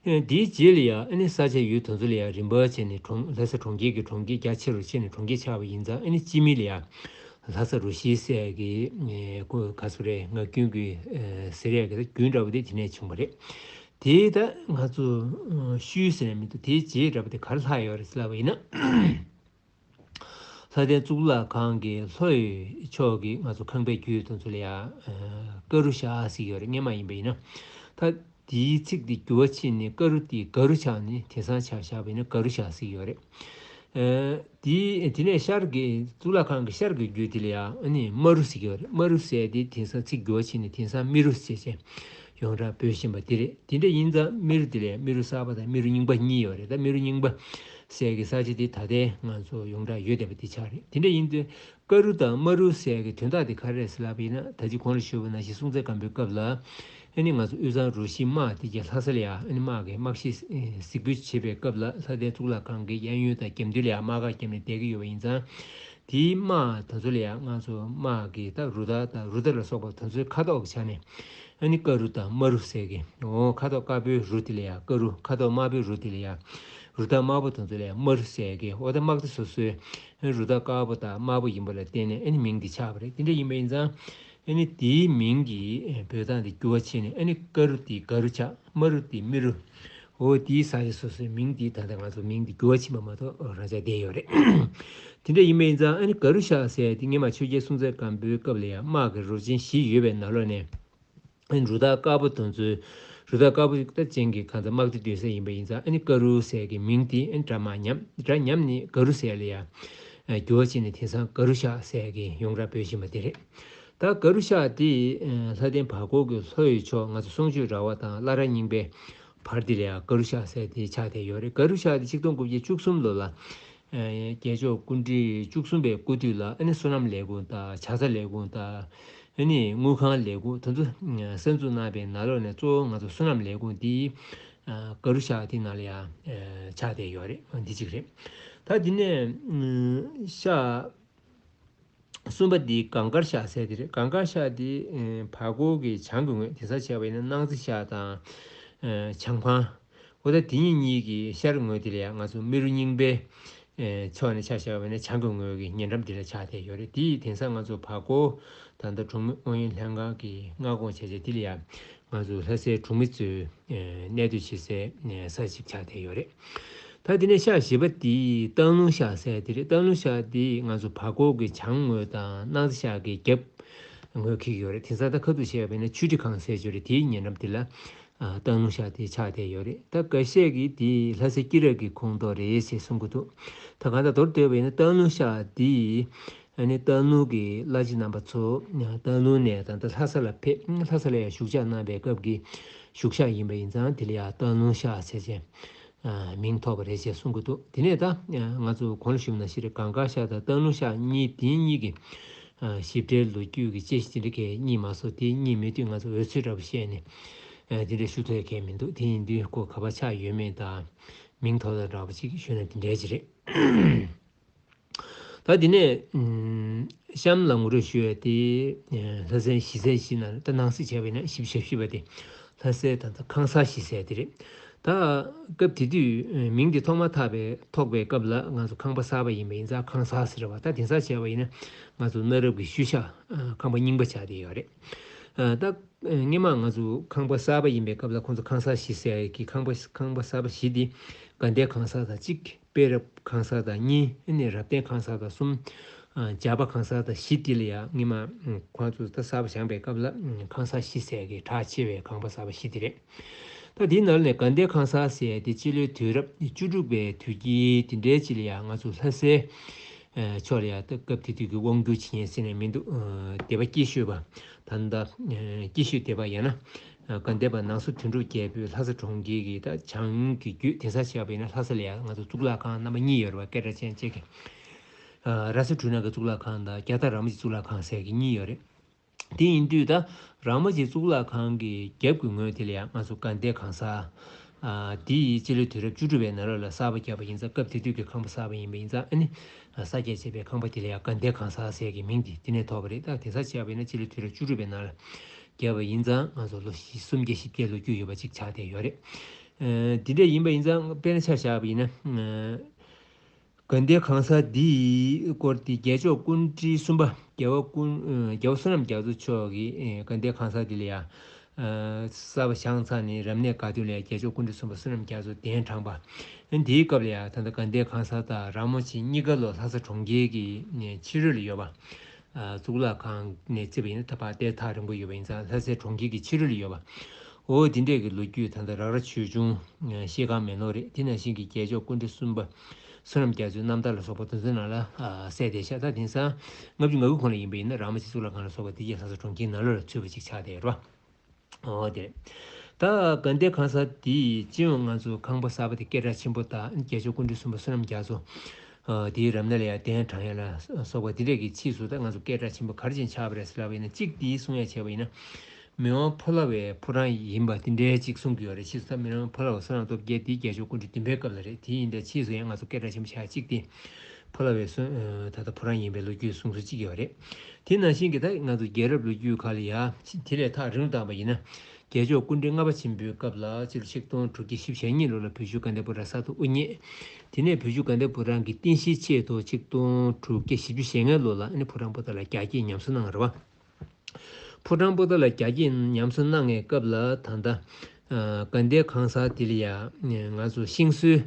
པ། དེའི་རྗེས་ལ་ཡང་ཨ་ནི་ས་ཆ་ཡུལ་དེ་ཚོ་ལ་ཡང་རིམ་པ་བྱས་ནས་གྲོང་ལྷ་ས་གྲོང་ཁྱེར་གྱི་གྲོང་ཁྱེར་རྒྱ་ཆེ་རུ་ཕྱིན་ནས་གྲོང་ཁྱེར་ཆགས་པ་ཡིན་ཙང་ཨ་ནི་སྤྱི་མིང་ལ་ཡང་ལྷ་ས་རུ་བཞི་ཟེར་གི་གོ་ག་ཚོད་རེད། ངག་རྒྱུན་གྱི་ཟེར་ཡག་གི་ད་རྒྱུན་འདྲ་བོ་དེ་དེ་ནས་བྱུང་བ་རེད། དེ་ད་ང་ཚོ་ཤུལ་ཟེར་ནས་མི་འདུག་དེའི་རྗེས་འདྲ་བོ་དེ་ག་རེ་ལྷག་ཡོད་རེད་ཟེར་ལབ་པ་ཡིན་ན། ལྷ་ལྡན་གཙུག་ལག་ཁང་གི་ལྷོ་ཡི་ཕྱོགས་ཀྱི་ང་ཚོ་ཁང་པའི་རྒྱུད་དེ་ཚོ་ལ་ཡང་ཀ་རུ་ཤག་ཟེར་གྱི་ཡོད་རེད། སྔོན་མ་ཡིན་པ་ཡིན་ན། ད་དེའི་ཚིག་དེ་འགྱུར་བ་ཕྱིན་ནས་ཀ་རུ་དེ་ག་རུ་ཆགས་ནས་དེང་སང་ཆ་བཞག་པ་ཡིན་ན་ག་རུ་ཤག་ཟེར་གྱི་ཡོད་རེད། དེ་དེ་ནས་ཤར་གྱི་གཙུག་ལག་ཁང་གི་ཤར་གྱི་རྒྱུད་དེ་ལ་ཡང་ཨ་ནི་རྨ་རུ་ཟེར་གྱི་ཡོད་རེད། རྨ་རུ་ཟེར་དེ་དེང་སང་ཚིག་འགྱུར་བ་ཕྱིན་ནས་དེང་སང་རྨེ་རུ་ཟེར་བྱས་ཡོངས་གྲགས་འབོད་བཞིན་པ་དེ་རེད། དེ་འདྲ་ཡིན་ཙང་རྨེ་རུ་དེ་ལ་ཡང་རྨེ་རུ་གསར་པ་དང་རྨེ་རུ་རྙིང་པ་གཉིས་ཡོད་རེད། ད་རྨེ་རུ་རྙིང་པ་ ཟེར་གྱི་ས་ཆ་དེ་ད་ལྟའི་ང་ཚོ་ཡོངས་གྲགས་ཡོད་བསྡད་པ་དེ་ཆགས་རེད། དེ་འདྲ་ཡིན་དུས་ཀ་རུ་དང་མ་རུ་ཟེར་གྱི་དོན་དག་དེ་ག་རེ་རེད་ཟེར་ལབ་པ་ཡིན་ན། ད་ཅི་གོང་ལ་ཞུས་པ་ནང་བཞིན་སྲོང་བཙན་སྒམ་པོའི་སྐབས་ལ་ཨ་ནི་ང་ཚོ་དབུས་གཙང་རུ་བཞི་དམག་དེ་གྱི་ལྷ་ས་ལ་ཡ་ཨ་ནི་དམག་གི་དམག་གཞི་གཟིགས་འབུལ་བྱེད་པའི་སྐབས་ལ་ལྷ་ལྡན་གཙུག་ལག་ཁང་གི་གཡས་གཡོན་དང་རྒྱབ་མདུན་ལ་ཡ་དམག་སྒར་བརྒྱབ་ནས་བསྡད་ཀྱི་ཡོད་པ་ཡིན་ཙང་། དེའི་དམག་དེ་ཚོ་ལ་ཡ་ང་ཚོ་དམག་གི་ད་རུ་དར་དང་རུ་དར་ལ་སོགས་པ་དེ་ཚོའི་ཁ་དོག་གི་ཆ་ནས་ཨ་ནི་ཀ་རུ་དང་མ་རུ་ཟེར་གི། འོ་ཁ་དོག་དཀར་པོའི་རུ་དེ་ལ་ཡ་ཀ་རུ། ཁ་དོག་དམར་པོའི་རུ་དེ་ལ་ཡ་རུ་དར་དམར་པོ་དེ་ཚོ་ལ་ཡ་མ་རུ་ཟེར་གི། འོ་ད་དམག་སྡེ་སོ་སོའི་རུ་དར་དཀར་པོ་དང་དམར་པོ་ཡིན་པ་ལ་བརྟེན་ནས་ཨ་ནི་མིང་འདི་ཆགས་པ་རེད། དེ་འདྲ་ཡིན་པ་ཡིན་ཙང་ཨ་ནི་དེའི་མིང་གི་འབོད་སྟངས་དེ་འགྱུར་བ་ཕྱིན་ནས་ཨ་ནི་ཀ་རུ་དེ་ག་རུ་ཆགས། མ་རུ་དེ་མི་རུ། འོ་དེའི་ས་ཆ་སོ་སོའི་མིང་དེ་ད་ལྟ་ང་ཚོ་མིང་དེ་འགྱུར་བ་ཕྱིན་པ་མ་གཏོགས་རང་ཆགས་བསྡད་ཡོད་རེད། དེ་འདྲ་ཡིན་པ་ཡིན་ཙང་ཨ་ནི་ག་རུ་ཤག་ཟེར་དེ་སྔོན་མ་ཆོས་རྒྱལ་སྲོང་བཙན་སྒམ་པོའི་སྐབས་ལ་ཡང་དམག་གི་རུ་ཆེན་བཞི་ཡོད་པའི་ནང་ལོགས་ནས། ཨ་ནི་རུ་དར་དཀར་པོ་དེ་ཚོའི་རུ་དར་དཀར་པོ་ད་ཅན་གྱི་གང་ལྟར་དམག་སྡེ་སྡོད་ས་ཡིན་པ་ཡིན་ཙང་ཨ་ནི་ཀ་རུ་ཟེར་གྱི་མིང་དེ་ཨ་ནི་འདྲ་མ་ཉམས་འདྲ་ཉམས་ནས་ག་རུ་ཟེར་ལ་ཡ་འགྱུར་བ་ཕྱིན་ནས་དེང་སང་ག་རུ་ཤག་ཟེར་གྱི་ཡོངས་གྲགས་འབོད་བཞིན་པ་དེ་རེད། ད་ག་རུ་ཤག་དེ་ལྷ་ལྡན་བར་སྐོར་གྱི་ལྷོ་ཡི་ཕྱོགས་ང་ཚོ་གསུང་ཆོས་ར་བ་དང་བླ་ར་རྙིང་པའི་བར་དེ་ལ་ཡ་ག་རུ་ཤག་ཟེར་དེ་ཆགས་བསྡད་ཡོད་རེད། ག་རུ་ཤག་དེ་ཆིག་སྟོང་དགུ་བརྒྱ་བཅུ་གསུམ་ལོ་ལ། རྒྱལ་མཆོག་སྐུ་ཕྲེང་བཅུ་གསུམ་པའི་སྐུ་དུས་ལ་ཨ་ནི་བསོད་ནམས་ལས་ཁུངས་དང་ཕྱག་འཚལ་ལས་ཁུངས་དང་ཨ་ནི་དངུལ་ཁང་ལས་ཁུངས་དེ་ཚོ་གསར་འཛུགས་གནང་བའི་ནང་ལོགས་ནས་གཙོ་བོ་ང་ཚོ་བསོད་ནམས་ལས་ཁུངས་འདི་ག་རུ་ཤག་དེ་ནང་ལ་ཡང་ཆགས་བསྡད་ཡོད་རེད། འདི་གཅིག་རེད། ད་འདི་ནས་ཤག་གསུམ་པ་འདི་གངས་དཀར་ཤག་ཟེར་དེ་རེད། གངས་དཀར་ཤག་འདི་བར་སྐོར་གྱི་བྱང་གི་ངོས་དེང་སང་བྱས་པ་ཡིན་ན་སྣང་རྩེ་ཤག་དང་བྱང་ཕང་། འོ་ད་དེ་གཉིས་གཉིས་ཀྱི་ཤར་ངོས་དེ་ལ་ཡང་ང་ཚོ་རྨེ་རུ་རྙིང་པའི་ཕྱོགས་ནས་ཆ་བཞག་པ་ཡིན་ན་བྱང་གི་ངོས་ཀྱི་ཉེ་འགྲམ་དེ་ལ་ཆགས་བསྡད་ཡོད་རེད། དེ་ཡིས་དེང་སང་ང་ཚོ་བར་སྐོར་ད་ལྟ་གྲོང་མི་ཨུ་ཡོན་ལྷན་ཁང་གི་མངའ་ཁོངས་བྱས་བྱས་དེ་ལ་ཡང་ང་ཚོ་ལྷ་སའི་གྲོང་མི་ཚོའི་གནས་སྡོད་བྱེད་སའི་ས་ཞིག་ཆགས་བསྡད་ཡོད་རེད། ད་དེ་ནས་ཤག་བཞི་པ་དེ་སྟག་ལུང་ཤག་ཟེར་དེ་རེད། སྟག་ལུང་ཤག་དེ་ང་ཚོ་བར་སྐོར་གྱི་བྱང་ངོས་དང་སྣང་རྩེ་ཤག་གི་རྒྱབ་ངོས་འཁེལ་གྱི་ཡོད་རེད། དེང་སང་ད་ཁ་ཐུག་བཤད་པ་ཡིན་ན་ཆོས་ཁྲི་ཁང་ཟེར་གྱི་ཡོད་རེད། དེའི་ཉེ་འགྲམ་དེ་ལ་སྟག་ལུང་ཤག་དེ་ཆགས་བསྡད་ཡོད་རེད། ད་འགའ་ཤས་ཀྱིས་དེ་ལྷ་སའི་སྐྱིད་རབ་ཀྱི་ཁོངས་གཏོགས་རེད་ཅེས་གསུང་གི་འདུག་ད་གང་ལྟར་མདོར་བསྡུས་པ་ཡིན་ན་སྟག་ལུང་ཤག་དེ་ཨ་ནི་སྟག་ལུང་གི་བླ་སྤྱི་རྣམ་པ་ཚོ་སྟག་ལུང་ནས་ད་ལྟ་ལྷ་ས་ལ་ཕེབས། ལྷ་ས་ལ་ཡང་བཞུགས་ཞག་གནང་བའི་སྐབས་ཀྱི་བཞུགས་ཞག་ཡིན་པ་ཡིན་ཙང་དེ་ལ་ཡང་སྟག་ལུང་ཤག་ཟེར་བྱས། མིང་ཐོགས་པ་རེད་ཅེས་གསུང་གི་འདུག་དེ་ནས་ད་ང་ཚོ་གོང་ལ་ཞུས་པ་ནང་བཞིན་རེད། གངས་དཀར་ཤག་དང་སྟག་ལུང་ཤག་གཉིས་དེ་གཉིས་ཀྱི་ཞིབ་ཕྲའི་ལོ་རྒྱུས་ཀྱི་དཔྱད་གཞི་དེ་འདྲ་གས་རྙེད་མ་སོང་། དེ་རྙེད་མེད་དུས་ང་ཚོ་འོལ་ཚོད་འདྲ་པོ་བཤད་ནས་དེ་འདྲ་ཞུ་ཐུབ་ཡ་གས་མི་འདུག་དེ་ཡིན་དུས་ཁོ་ག་པར་ཆགས་ཡོད་མེད་དང་མིང་ཐོགས་དང་འདྲ་པོ་ཅིག་ཞུས་ན་དེ་འདྲ་ཅིག་རེད། ད་དེ་ནས་གཤམ་ལ་ངོ་སྤྲོད་ཞུ་ཡ་དེ་ལྷ་སའི་གཞིས་རྩེ་བཞི་ནང་ད་ནང་གསེས་བྱས་པ་ཡིན་ན་བཞི་བཅུ་ཞེ་བཞི་པ་དེ་ལྷ་སའི་ད་ལྟ་ཁང་གསར་གཞིས་རྩེ་དེ་རེད། ད་སྐབས་དེ་དུས་མིང་དེ་ཐོག་མ་ཐག་པའི་ཐོགས་པའི་སྐབས་ལ་ང་ཚོ་ཁང་པ་གསར་པ་ཡིན་པ་ཡིན་ཙང་ཁང་གསར་ཟེར་བ། ད་དེང་སང་བྱས་པ་ཡིན་ན་ང་ཚོ་གནའ་རབས་ཀྱི་ཤུལ་བཞག་ཁང་པ་རྙིང་པ་ཆགས་བསྡད་ཡོད་རེད། ད་སྔོན་མ་ང་ཚོ་ཁང་པ་གསར་པ་ཡིན་པའི་སྐབས་ལ་ཁོང་ཚོ་ཁང་གསར་གཞིས་རྩེ་གི་ཁང་པ་ཁང་པ་གསར་པ་བཞི་དེ་དགའ་ལྡན་ཁང་གསར་དང་གཅིག་དཔལ་རབ་ཁང་གསར་དང་གཉིས། ཨ་ནི་རབ་བརྟན་ཁང་གསར་དང་གསུམ། ཨ་ཇག་པ་ཁང་གསར་དང་བཞི་དེ་ལ་ཡང་སྔོན་མ་ཁོང་ཚོ་ད་གསར་པ་བཞེངས་པའི་སྐབས་ལ་ཁང་གསར་བཞི་ཟེར་གྱི་གྲགས་ཆེ་བའི་ཁང་པ་གསར་པ་བཞི་དེ་རེད། ད་དེའི་ནང་ནས་དགའ་ལྡན་ཁང་གསར་ཟེར་དེ་སྤྱི་ལོའི་དུས་རབས་བཅུ་དྲུག་པའི་དུས་དཀྱིལ་དེ་འདྲའི་ཅིག་ལ་ཡང་ང་ཚོ་ལྷ་སའི་ཕྱོགས་ལ་ཡང་ད་སྐབས་དེ་དུས་ཀྱི་དབང་སྒྱུར་བྱེད་མཁན་ཟེར་ནས་མི་འདུག་སྡེ་པ་སྐྱིད་ཤོད་པ། ད་ལྟ་སྐྱིད་ཤོད་སྡེ་པ་ཡང་ན། དགའ་ལྡན་པ་ནང་སོ་དོན་གྲུབ་རྒྱལ་པོས་ལྷ་ས་གྲོང་ཁྱེར་གྱི་ད་བྱང་གི་རྒྱུད་དེང་སང་བྱས་པ་ཡིན་ན་ལྷ་ས་ལ་ཡང་ང་ཚོ་གཙུག་ལག་ཁང་རྣམ་པ་གཉིས་ཡོད་རེད་པ། སྐད་གྲགས་ཅན་གཅིག་གི་ར་ས་གྲུ་ནག་གི་གཙུག་ལག་ཁང་དང་རྒྱ་སྟག་ར་མོ་ཆེ་གཙུག་ལག་ཁང་ཟེར་གྱི་གཉིས་ཡོད་རེད། དེ་ཡིན་དུས་ད་ར་མོ་ཆེ་གཙུག་ལག་ཁང་གི་རྒྱབ་ཀྱི་ངོས་དེ་ལ་ཡང་ང་ཚོ་དགའ་ལྡན་ཁང་གསར། དེ་ཡི་སྤྱི་ལོའི་དུས་རབས་བཅུ་དྲུག་པའི་ནང་ལོགས་ལ་གསར་པ་བརྒྱབ་པ་ཡིན་ཙང་སྐབས་དེ་དུས་ཀྱི་ཁང་པ་གསར་པ་ཡིན་པ་ཡིན་ཙང་ཨ་ནི་གསར་བརྒྱབ་བྱས་པའི་ཁང་པ་དེ་ལ་ཡང་དགའ་ལྡན་ཁང་གསར་ཟེར་གྱི་མིང་དེ་དེ་ནས་ཐོགས་པ་རེད། ད་དེང་སང་བྱས་པ་ཡིན་ན་སྤྱི་ལོའི་དུས་རབས་བཅུ་དྲུག་པའི་ནང་ལ་བརྒྱབ་པ་ཡིན་ཙང་ང་ཚོ་ལོ་བཞི་སུམ་བརྒྱ་བཞི་བརྒྱའི་ལོ་རྒྱུས་ཡོད་པ་ཅིག་ཆགས་བསྡད་ཡོད་རེད། ཨ་དེ་འདྲ་ཡིན་པ་ཡིན་ཙང་དཔེར་ན་ཆ་བཞག་པ་ཡིན་ན། དགའ་ལྡན་ཁང་གསར་འདིའི་སྐོར་དེ་རྒྱལ་མཆོག་སྐུ་ཕྲེང་གསུམ་པ་རྒྱལ་བ་ཀུན་ཨ་རྒྱལ་བ་བསོད་ནམས་རྒྱ་མཚོ་མཆོག་གིས་ཨ་དགའ་ལྡན་ཁང་གསར་འདི་ལ་ཡང་ཨ་གསར་པ་བཞེངས་ཚར་ནས་རབ་གནས་དགའ་སྟོན་ལ་ཡང་རྒྱལ་མཆོག་སྐུ་ཕྲེང་གསུམ་པ་བསོད་ནམས་རྒྱ་མཚོ་གདན་དྲངས་པ། ཨ་འདིའི་སྐབས་ལ་ཡང་ད་ལྟ་དགའ་ལྡན་ཁང་གསར་དང་ར་མོ་ཆེ་གཉིས་ཀ་ལོ་ལྷ་ས་གྲོང་ཁྱེར་གྱི་ཕྱི་རོལ་ལ་ཡོད་པ། གཙུག་ལག་ཁང་ནས་བརྩིས་པ་ཡིན་ན་ད་བར་བལྟས་ཐག་རིང་པོ་ཡོད་པ་ཡིན་ཙང་ལྷ་སའི་གྲོང་ཁྱེར་གྱི་ཕྱི་རོལ་ལ་ཡོད་པ། འོ་དེ་འདྲས་ཀྱི་ལོ་རྒྱུས་ད་ལྟ་རག་ར་ཆོས་འབྱུང་ཤེལ་དཀར་མེ་ལོང་རེད། དེ་ནང་བཞིན་གྱི་རྒྱལ་མཆོག་སྐུ་ཕྲེང་གསུམ་པ་བསོད་ནམས་རྒྱ་མཚོའི་རྣམ་ཐར་ལ་སོགས་པ་དེ་ཚོའི་ནང་ལ་གསལ་བསྡད་ཤག་ད་དེང་སང་ལྔ་བཅུ་ང་དགུ་གོང་ལ་ཡིན་པ་ཡིན་ན་ར་མོ་ཆེ་གཙུག་ལག་ཁང་ལ་སོགས་པ་དེ་རྒྱལ་ལྷ་ས་གྲོང་ཁྱེར་ནང་ལོགས་ལ་ཚུད་པ་ཅིག་ཆགས་བསྡད་ཡོད་རེད་པ། འོ་དེ་རེད། ད་དགའ་ལྡན་ཁང་གསར་འདི་སྤྱི་ཡོངས་ང་ཚོ་ཁང་པ་གསར་པ་དེ་སྐད་གྲགས་ཆེན་པོ་དང་རྒྱལ་མཆོག་སྐུ་ཕྲེང་གསུམ་པ་བསོད་ནམས་རྒྱ་མཚོ། ཨ། དེའི་རབ་གནས་ལ་ཡང་གདན་དྲངས་ཡ་ལ་སོགས་པ་དེ་འདྲས་ཀྱི་ཕྱིས་སུ་ད་ང་ཚོ་སྐད་གྲགས་ཆེན་པོ་ག་རེ་བྱས་ནས་ཆགས་པ་རེད་ཟེར་ལབ་པ་ཡིན་ན། གཅིག་དེའི་གསུང་ཡ་བྱས་པ་ཡིན་ན། མི་དབང་ཕོ་བླ་བའི་ཕོ་བྲང་ཡིན་པ་དེ་འདྲའི་གཅིག་གསུང་གི་ཡོད་རེད། ཕྱིས་སུ་ད་མི་དབང་ཕོ་བླ་བ་བསོད་ནམས་སྟོབས་རྒྱས་དེ་རྒྱལ་མཆོག་སྐུ་ཕྲེང་བདུན་པའི་སྐབས་ལ་རེད། དེ་ཡིན་དུས་ཕྱིས་སུ་ཡང་ང་ཚོ་སྐད་གྲགས་ཆེན་པོ་ཆགས་གཅིག་དེ་ཕོ་བླ་བའི་བསོད། ཨ། ད་ལྟ་ཕོ་བྲང་ཡིན་པའི་ལོ་རྒྱུས་གསུང་སྲོལ་གཅིག་ཡོད་རེད། དེ་ནང་བཞིན་གྱི་ད་ང་ཚོ་རྒྱལ་རབས་ལོ་རྒྱུས་ཁག་ལ་ཡ་དེ་ལས་ཐག་རིང་རུ་བཏང་པ་ཡིན་ན། རྒྱལ་མཆོག་སྐུ་ཕྲེང་ལྔ་པ་ཆེན་པོའི་སྐབས་ལ་སྤྱི་ལོ་ཆིག་སྟོང་དྲུག་བརྒྱ་བཞི་བཅུ་ཞེ་གཉིས་ལོ་ལ་བོད་བཞུགས་དགའ་ལྡན་ཕོ་བྲང་གསར་དུ་དབུ་བརྙེས། དེ་ནས་བོད་བཞུགས་དགའ་ལྡན་ཕོ་བྲང་གི་རྟེན་གཞིའི་ཆེད་དུ་ཆིག་སྟོང་དྲུག་བརྒྱ་བཞི་བཅུ་ཞེ་ལྔའི་ལོ་ལ་ཨ་ནི་ཕོ་བྲང་པོ་ཏཱ་ལ་རྒྱ་སྐྱེད་ཉམས་གསོ་གནང་བ་རེད་པ། ཕོ་བྲང་པོ་ཏཱ་ལ་རྒྱ་སྐྱེད་ཉམས་གསོ་གནང་བའི་སྐབས་ལ་ད་ལྟ། ཨ། དགའ་ལྡན་ཁང་གསར་དེ་ལ་ཡ་ང་ཚོ་ཤིང་བཟོའི།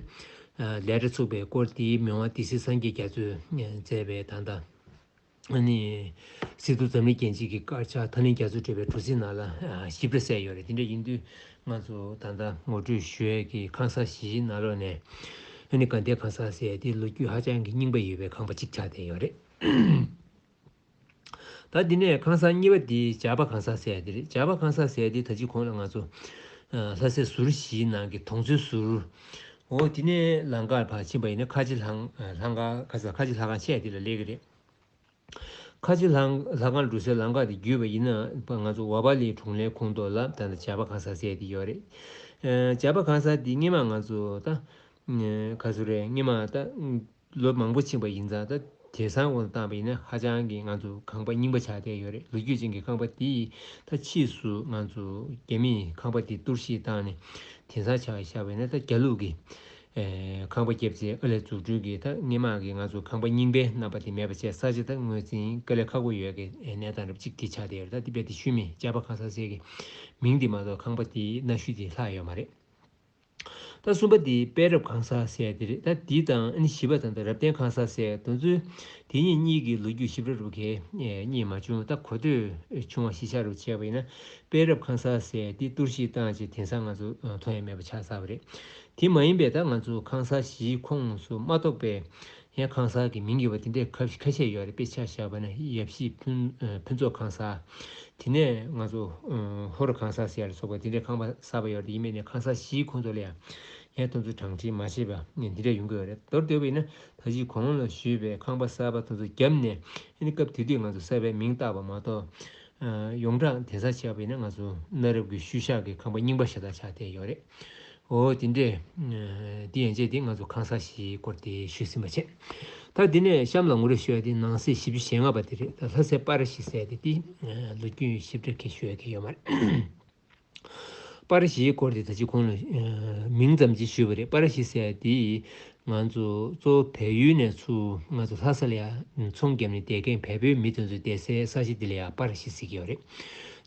ཨ། ལས་གྲྭ་ཚུགས་པའི་སྐོར་དེ་མི་དབང་སྡེ་སྲིད་སངས་རྒྱས་རྒྱ་མཚོས་མཛད་པའི་ད་ལྟ། ཨ་ནི། སི་ཏུ་འཛམ་གླིང་རྒྱན་ཆེན་གྱི་དཀར་ཆག་ཐར་གླིང་རྒྱ་མཚོ་བགྲོད་པའི་གྲུ་གཟིངས་ནང་ལ། ཨ། ཞིབ་ཕྲ་གསལ་ཡོད་རེད། དེ་འདྲ་ཡིན་དུས་ང་ཚོ་ད་ལྟ་ངོ་སྤྲོད་ཞུ་ཡས་ཀྱི་ཁང་གསར་བཞིའི་ནང་ལོགས་ནས། ཨ་ནི་དགའ་ལྡན་ཁང་གསར་ཟེར་ཡས་དེ་ལོ་རྒྱུས་ཧ་ཅང་གི་རྙིང་པ་ཡོད་པའི་ཁང་པ་གཅིག་ཆགས་བསྡད་ཡོད་རེད། ད་འདི་ནས་ཁང་གསར་གཉིས་པ་འདི་ཇག་པ་ཁང་གསར་ཟེར་ཡ་དེ་རེད། ཇག་པ་ཁང་གསར་ཟེར་ཡ་དེ་ད་ཅི་གོང་ལ་ང་ཚོ། ཨ། ལྷ་སའི་ཟུར་བཞིའི་ནང་གི་དོང་མཛོད་ཟུར། འོ་དེ་ནས་ལམ་ཁར་ཕར་ཕྱིན་པ་ཡིན་ན་ཁ་ཆེ་ལྷ། ཨ། ལྷ་ཁང་ཁ་ས་ཁ་ཆེ་ལྷ་ཁང་ཆེ་དེ་ལ་སླེབས་ཀྱི་རེད། ཁ་ཆེ་ལྷ། ལྷ་ཁང་འགྲོ་སའི་ལམ་ཁ་དེ་བརྒྱུད་པ་ཡིན་ན་ང་ཚོ་ཝ་པ་ལི་གྲོང་ལའི་ཁོངས་གཏོགས་ལ་ད་ལྟ་ཇག་པ་ཁང་གསར་ཟེར་དེ་ཡོད་རེད། ཨ། ཇག་པ་ཁང་གསར་དེ་སྔོན་མ་ང་ཚོ་ད། ཨ། ག་ཚོད་རེད། སྔོན་མ་ད། ལོ་མང་པོ་ཕྱིན་པ་ཡིན་ཙང་ད་དེང་སང་དབང་དུ་བཏང་པ་ཡིན་ན་ཧ་ཅང་གི་ང་ཚོ་ཁང་པ་རྙིང་པ་ཆགས་བསྡད་ཡོད་རེད། ལོ་རྒྱུས་ཅན་གྱི་ཁང་པ་དེ་ད་ཕྱིས་སུ་ང་ཚོ་རྒྱ་མིས་ཁང་པ་དེ་གཏོར་བཤིག་བཏང་ནས་དེང་སང་ཆ་བཞག་པ་ཡིན་ན་ད་རྒྱ་ལུགས་ཀྱི། ཨེ། ཁང་པ་བརྒྱབ་རྗེས་ཨ་ལས་འཛུགས་སྐྲུན་གྱིས་ད་སྔོན་མ་གི་ང་ཚོ་ཁང་པ་རྙིང་པའི་རྣམ་པ་དེ་མེད་པ་བྱས། ས་ཆ་ད་ངོས་འཛིན་དཀའ་ལས་ཁག་པོ་ཡོད་ཀྱི་གནས་སྟངས་རབ་ཅིག་དེ་ཆགས་བསྡད་ཡོད་རེད། ད་དེ་རྦད་དེ་ཤུལ་མེད་ཇག་པ་ཁང་གསར་ཟེར་གྱི་མིང་དེ་མ་གཏོགས་ཁང་པ་དེའི་གནའ་ཤུལ་དེ་ལྷག་ཡོད་མ་རེད། ད་གསུམ་པ་དེ་དཔལ་རབ་ཁང་གསར་ཟེར་ཡ་དེ་རེད། ད་འདི་དང་ཨ་ནི་བཞི་པ་དང་ད་རབ་བརྟན་ཁང་གསར་ཟེར་ཡ་དེ་ཚོའི་དེ་གཉིས་གཉིས་ཀྱི་ལོ་རྒྱུས་ཞིབ་ཕྲ་རུ་གས་རྙེད་མ་བྱུང་། ད་གོ་ཐོས་བྱུང་བ་གཞི་བཞག་རུ་བྱས་པ་ཡིན་ན་དཔལ་རབ་ཁང་གསར་ཟེར་ཡ་དེ་གཏོར་བཤིག་བཏང་རྗེས་དེང་སང་ང་ཚོ་མཐོང་ཡ་མེད་པ་ཆགས་ཚར་བ་རེད། དེ་མ་ཡིན་པའི་ད་ང་ཚོ་ཁང་གསར་བཞིའི་ཁོངས་སུ་མ་གཏོགས་པའི། ཡང་ཁང་གསར་གྱི་མིང་ཡོད་པ་དེ་འདྲའི་ཁ་ཁ་ཤས་ཡོད་རེད། དཔེ་ཆ་བཞག་པ་ན་ཡབ་གཞིས་ཕུན། ཨ། ཕུན་ཚོགས་ཁང་གསར། དེ་ནས་ང་ཚོ། ཨ། ཧོར་ཁང་གསར་ཟེར་ཡ་ལ་སོགས་པ་དེ་འདྲའི་ཁང་པ་གསར་པ་ཡོད་རེད། ཡིན་མིན་ནས་ཁང་གསར་བཞིའི་ཁོངས་གཏོགས་ལ་ཡང་ཡང་དེ་ཚོ་གྲངས་འདྲེན་མ་བྱས་པ་འདི་འདྲ་ཡོང་གི་ཡོད་རེད། མདོར་བསྡུས་པ་ཡིན་ན་ད་ཅི་གོང་ལ་ཞུས་པའི་ཁང་པ་གསར་པ་དེ་ཚོ་བརྒྱབ་ནས་ཨ་ནི་སྐབས་དེ་དུས་ང་ཚོ་གསར་པའི་མིང་བཏགས་པ་མ་གཏོགས། ཨ། ཡོངས་གྲགས་དེང་སང་བྱས་པ་ཡིན་ན་ང་ཚོ་གནའ་རབས་ཀྱི་ཤུལ་བཞག་གི་ཁང་པ་རྙིང་པ་ཤ་སྟག་ཆགས་བསྡད་ཡོད་རེད། འོ་དེ་འདྲས། ཨ། དེ་ཡན་ཆད་དེ་ང་ཚོ་ཁང་གསར་བཞིའི་སྐོར་དེ་ཞུས་ཟིན་པ་བྱས། ད་དེ་ནས་གཤམ་ལ་ངོ་སྤྲོད་ཞུ་ཡ་དེ་ནང་གསེས་བཞི་བཅུ་ཞེ་ལྔ་པ་དེ་རེད། ད་ལྷ་སའི་པར་གཞི་ཟེར་ཡ་དེ་དེ། ཨ། ལོ་རྒྱུས་ཞིབ་ཕྲ་གི་ཞུ་ཡ་གི་ཡོད་མ་རེད། པར་གཞིའི་སྐོར་དེ་ད་ཅི་གོང་ལ། ཨ། མིང་ཙམ་ཅིག་ཞུས་པ་རེད། པར་གཞི་ཟེར་ཡ་དེ། ང་ཚོ་གཙོ་བོ་བལ་ཡུལ་ནས་ཚུར་ང་ཚོ་ལྷ་ས་ལ་ཡ་ཚོང་བརྒྱབ་ནས་བསྡད་མཁན་བལ་པོའི་མི་དེ་ཚོ་བསྡད་སའི་ས་གཞི་འདི་ལ་ཡ་པར་གཞི་ཟེར་གྱི་ཡོད་རེད།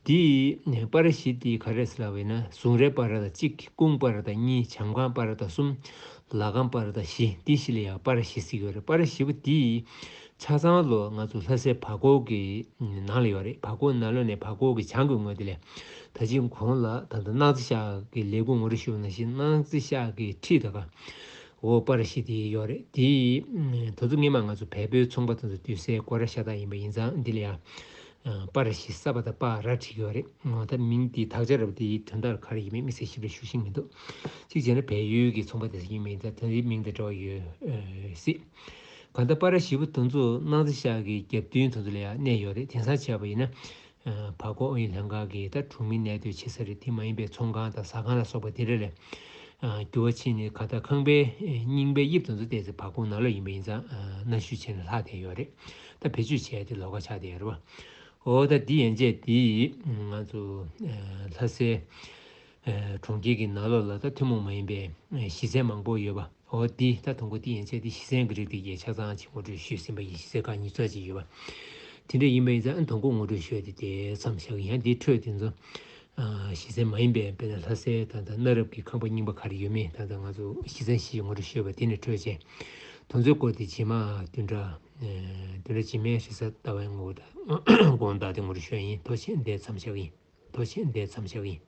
དེ་པར་གཞི་དེ་ག་རེ་ཟེར་ལབ་པ་ཡིན་ན་ཟུང་རའི་པར་དང་གཅིག་ཀུང་པར་དང་གཉིས། བྱམས་ཁང་པར་དང་གསུམ། ལ་ཁང་པར་དང་བཞི། དེ་བཞི་ལ་ཡ་པར་གཞི་ཟེར་གྱི་ཡོད་རེད། པར་གཞི་པོ་དེ་ཆ་ཚང་ལོ་ང་ཚོ་ལྷ་སའི་བར་སྐོར་གྱི་ནང་ལ་ཡོད་རེད། བར་སྐོར་ནང་ལོགས་ནས་བར་སྐོར་གྱི་བྱང་གི་ངོས་དེ་ལ་ད་ཅི་གོང་ལ་ད་ལྟ་སྣང་རྩེ་ཤག་གི་ལས་ཁུངས་ངོ་སྤྲོད་ཞུས་པ་ནང་བཞིན་སྣང་རྩེ་ཤག་གི་འཁྲིས་དེ་ག་འོ་པར་གཞི་དེ་ཡོད་རེད། དེ་ད་དུང་སྔོན་མ་ང་ཚོ་བལ་པོའི་ཚོང་པ་དེ་ཚོ་སྡོད་སའི་སྒོ་ར་ཤ་སྟག་ཡིན་པ་ཡིན་ཙང་འདི་ལ་ཡ་པར་གཞི་ས་པ་དང་པ་ར་བྲིས་ཡོད་རེད། འོ་ད་མིང་དེ་དག་ཆ་རབ་དེའི་དོན་དག་ག་རེ་ཡིན་མིན་དམིགས་བསལ་ཞིབ་ཕྲ་ཞུ་ཤེས་མི་འདུག་གཅིག་བྱས་ན་བལ་ཡུལ་གྱི་ཚོང་པ་དེ་ཚོ་ཡིན་མིན་ད་དེ་འདྲའི་མིང་དང་འབྲེལ་བ་ཡོད་སྲིད། གང་ལྟར་པར་གཞི་པོ་དེ་ཚོ་སྣང་རྩེ་ཤག་གི་རྒྱབ་མདུན་དེ་ཚོ་ལ་ཡང་གནས་ཡོད་རེད། དེང་སང་བྱས་པ་ཡིན་ན། ཨ། བར་སྐོར་ཨུ་ཡོན་ལྷན་ཁང་གི་ད་གྲོང་མི་གནས་སྡོད་བྱེད་ས་རེད། དེ་མ་ཡིན་པའི་ཚོང་ཁང་དང་ཟ་ཁང་ལ་སོགས་པ་དེ་འདྲ་ལས། ཨ། འགྱུར་བ་ཕྱིན་ནས་གང་ལྟར་ཁང་པའི་རྙིང་པའི་དབྱིབས་དེ་ཚོ་བལྟས་ཚེ་བར་སྐོར་ནང་ལོགས་ཡིན་པ་ཡིན་ཙང་། ཨ། གནའ་ཤུལ་བྱས་ནས་ལྷག་བསྡད་ཡོད་རེད། ད་བེད་སྤྱོད་བྱས་ཏེ་ལོགས་ཀ་ཆགས་བསྡད་ཡོད་རེད་པ། འོ་ད་འདི་ཡན་ཆད་འདི་ང་ཚོ། ཨ། ལྷ་སའི། ཨ། གྲོང་ཁྱེར་གྱི་ནང་ལོགས་ལ་ད་ཐུན་མོང་མ་ཡིན་པའི། ཨ། གཞི་རྩ་མང་པོ་ཡོད་པ། འོ་འདི་ད་དང་པོ་འདི་ཡན་ཆད་འདི་གཞི་རྩའི་གི་རིགས་འདི་ཡས་ཆ་ཚང་ཅིག་ངོ་སྤྲོད་ཞུས་ཟིན་པ་ཡིན། གཞི་རྩའི་ཁག་ཉིས་བརྩེགས་ཅིག་ཡོད་པ། དེ་འདྲ་ཡིན་པ་ཡིན་ཙང་ཨ་དང་པོ་ངོ་སྤྲོད་ཞུ་ཡ་དེ་དེ་ཙམ་བཞག་གི། ཡང་འདིའི་འཕྲོས་དེ་ཚོ། ཨ། གཞི་རྩ་མ་ཡིན་པའི་དཔེར་ན་ལྷ་སའི་ད་ལྟ་གནའ་རབས་ཀྱི་ཁང་པ་རྙིང་པ་ག་རེ་ཡོད་མེད། ད་ལྟ་ང་ཚོ་གཞི་རྩའི་གཞི་ངོ་སྤྲོད་ཞུས་པ་དེ་ནས་འཕྲོས་བྱས། དེ་ཚོའི་སྐོར་དེ་རྗེས་མ་བདུན་ཕྲག་ཨ། བདུན་ཕྲག་རྗེས་མའི་རེས་གཟའ་ཟླ་བའི་ངོ་དགོང་དག་དེ་ངོ་སྤྲོད་ཞུ་ཡ་ཡིན། ཐུགས་རྗེ་ཆེ། འདི་ཙམ་བཞག་གི་ཡིན། ཐུགས་རྗེ་ཆེ། འདི་ཙམ་བཞག་གི་ཡིན།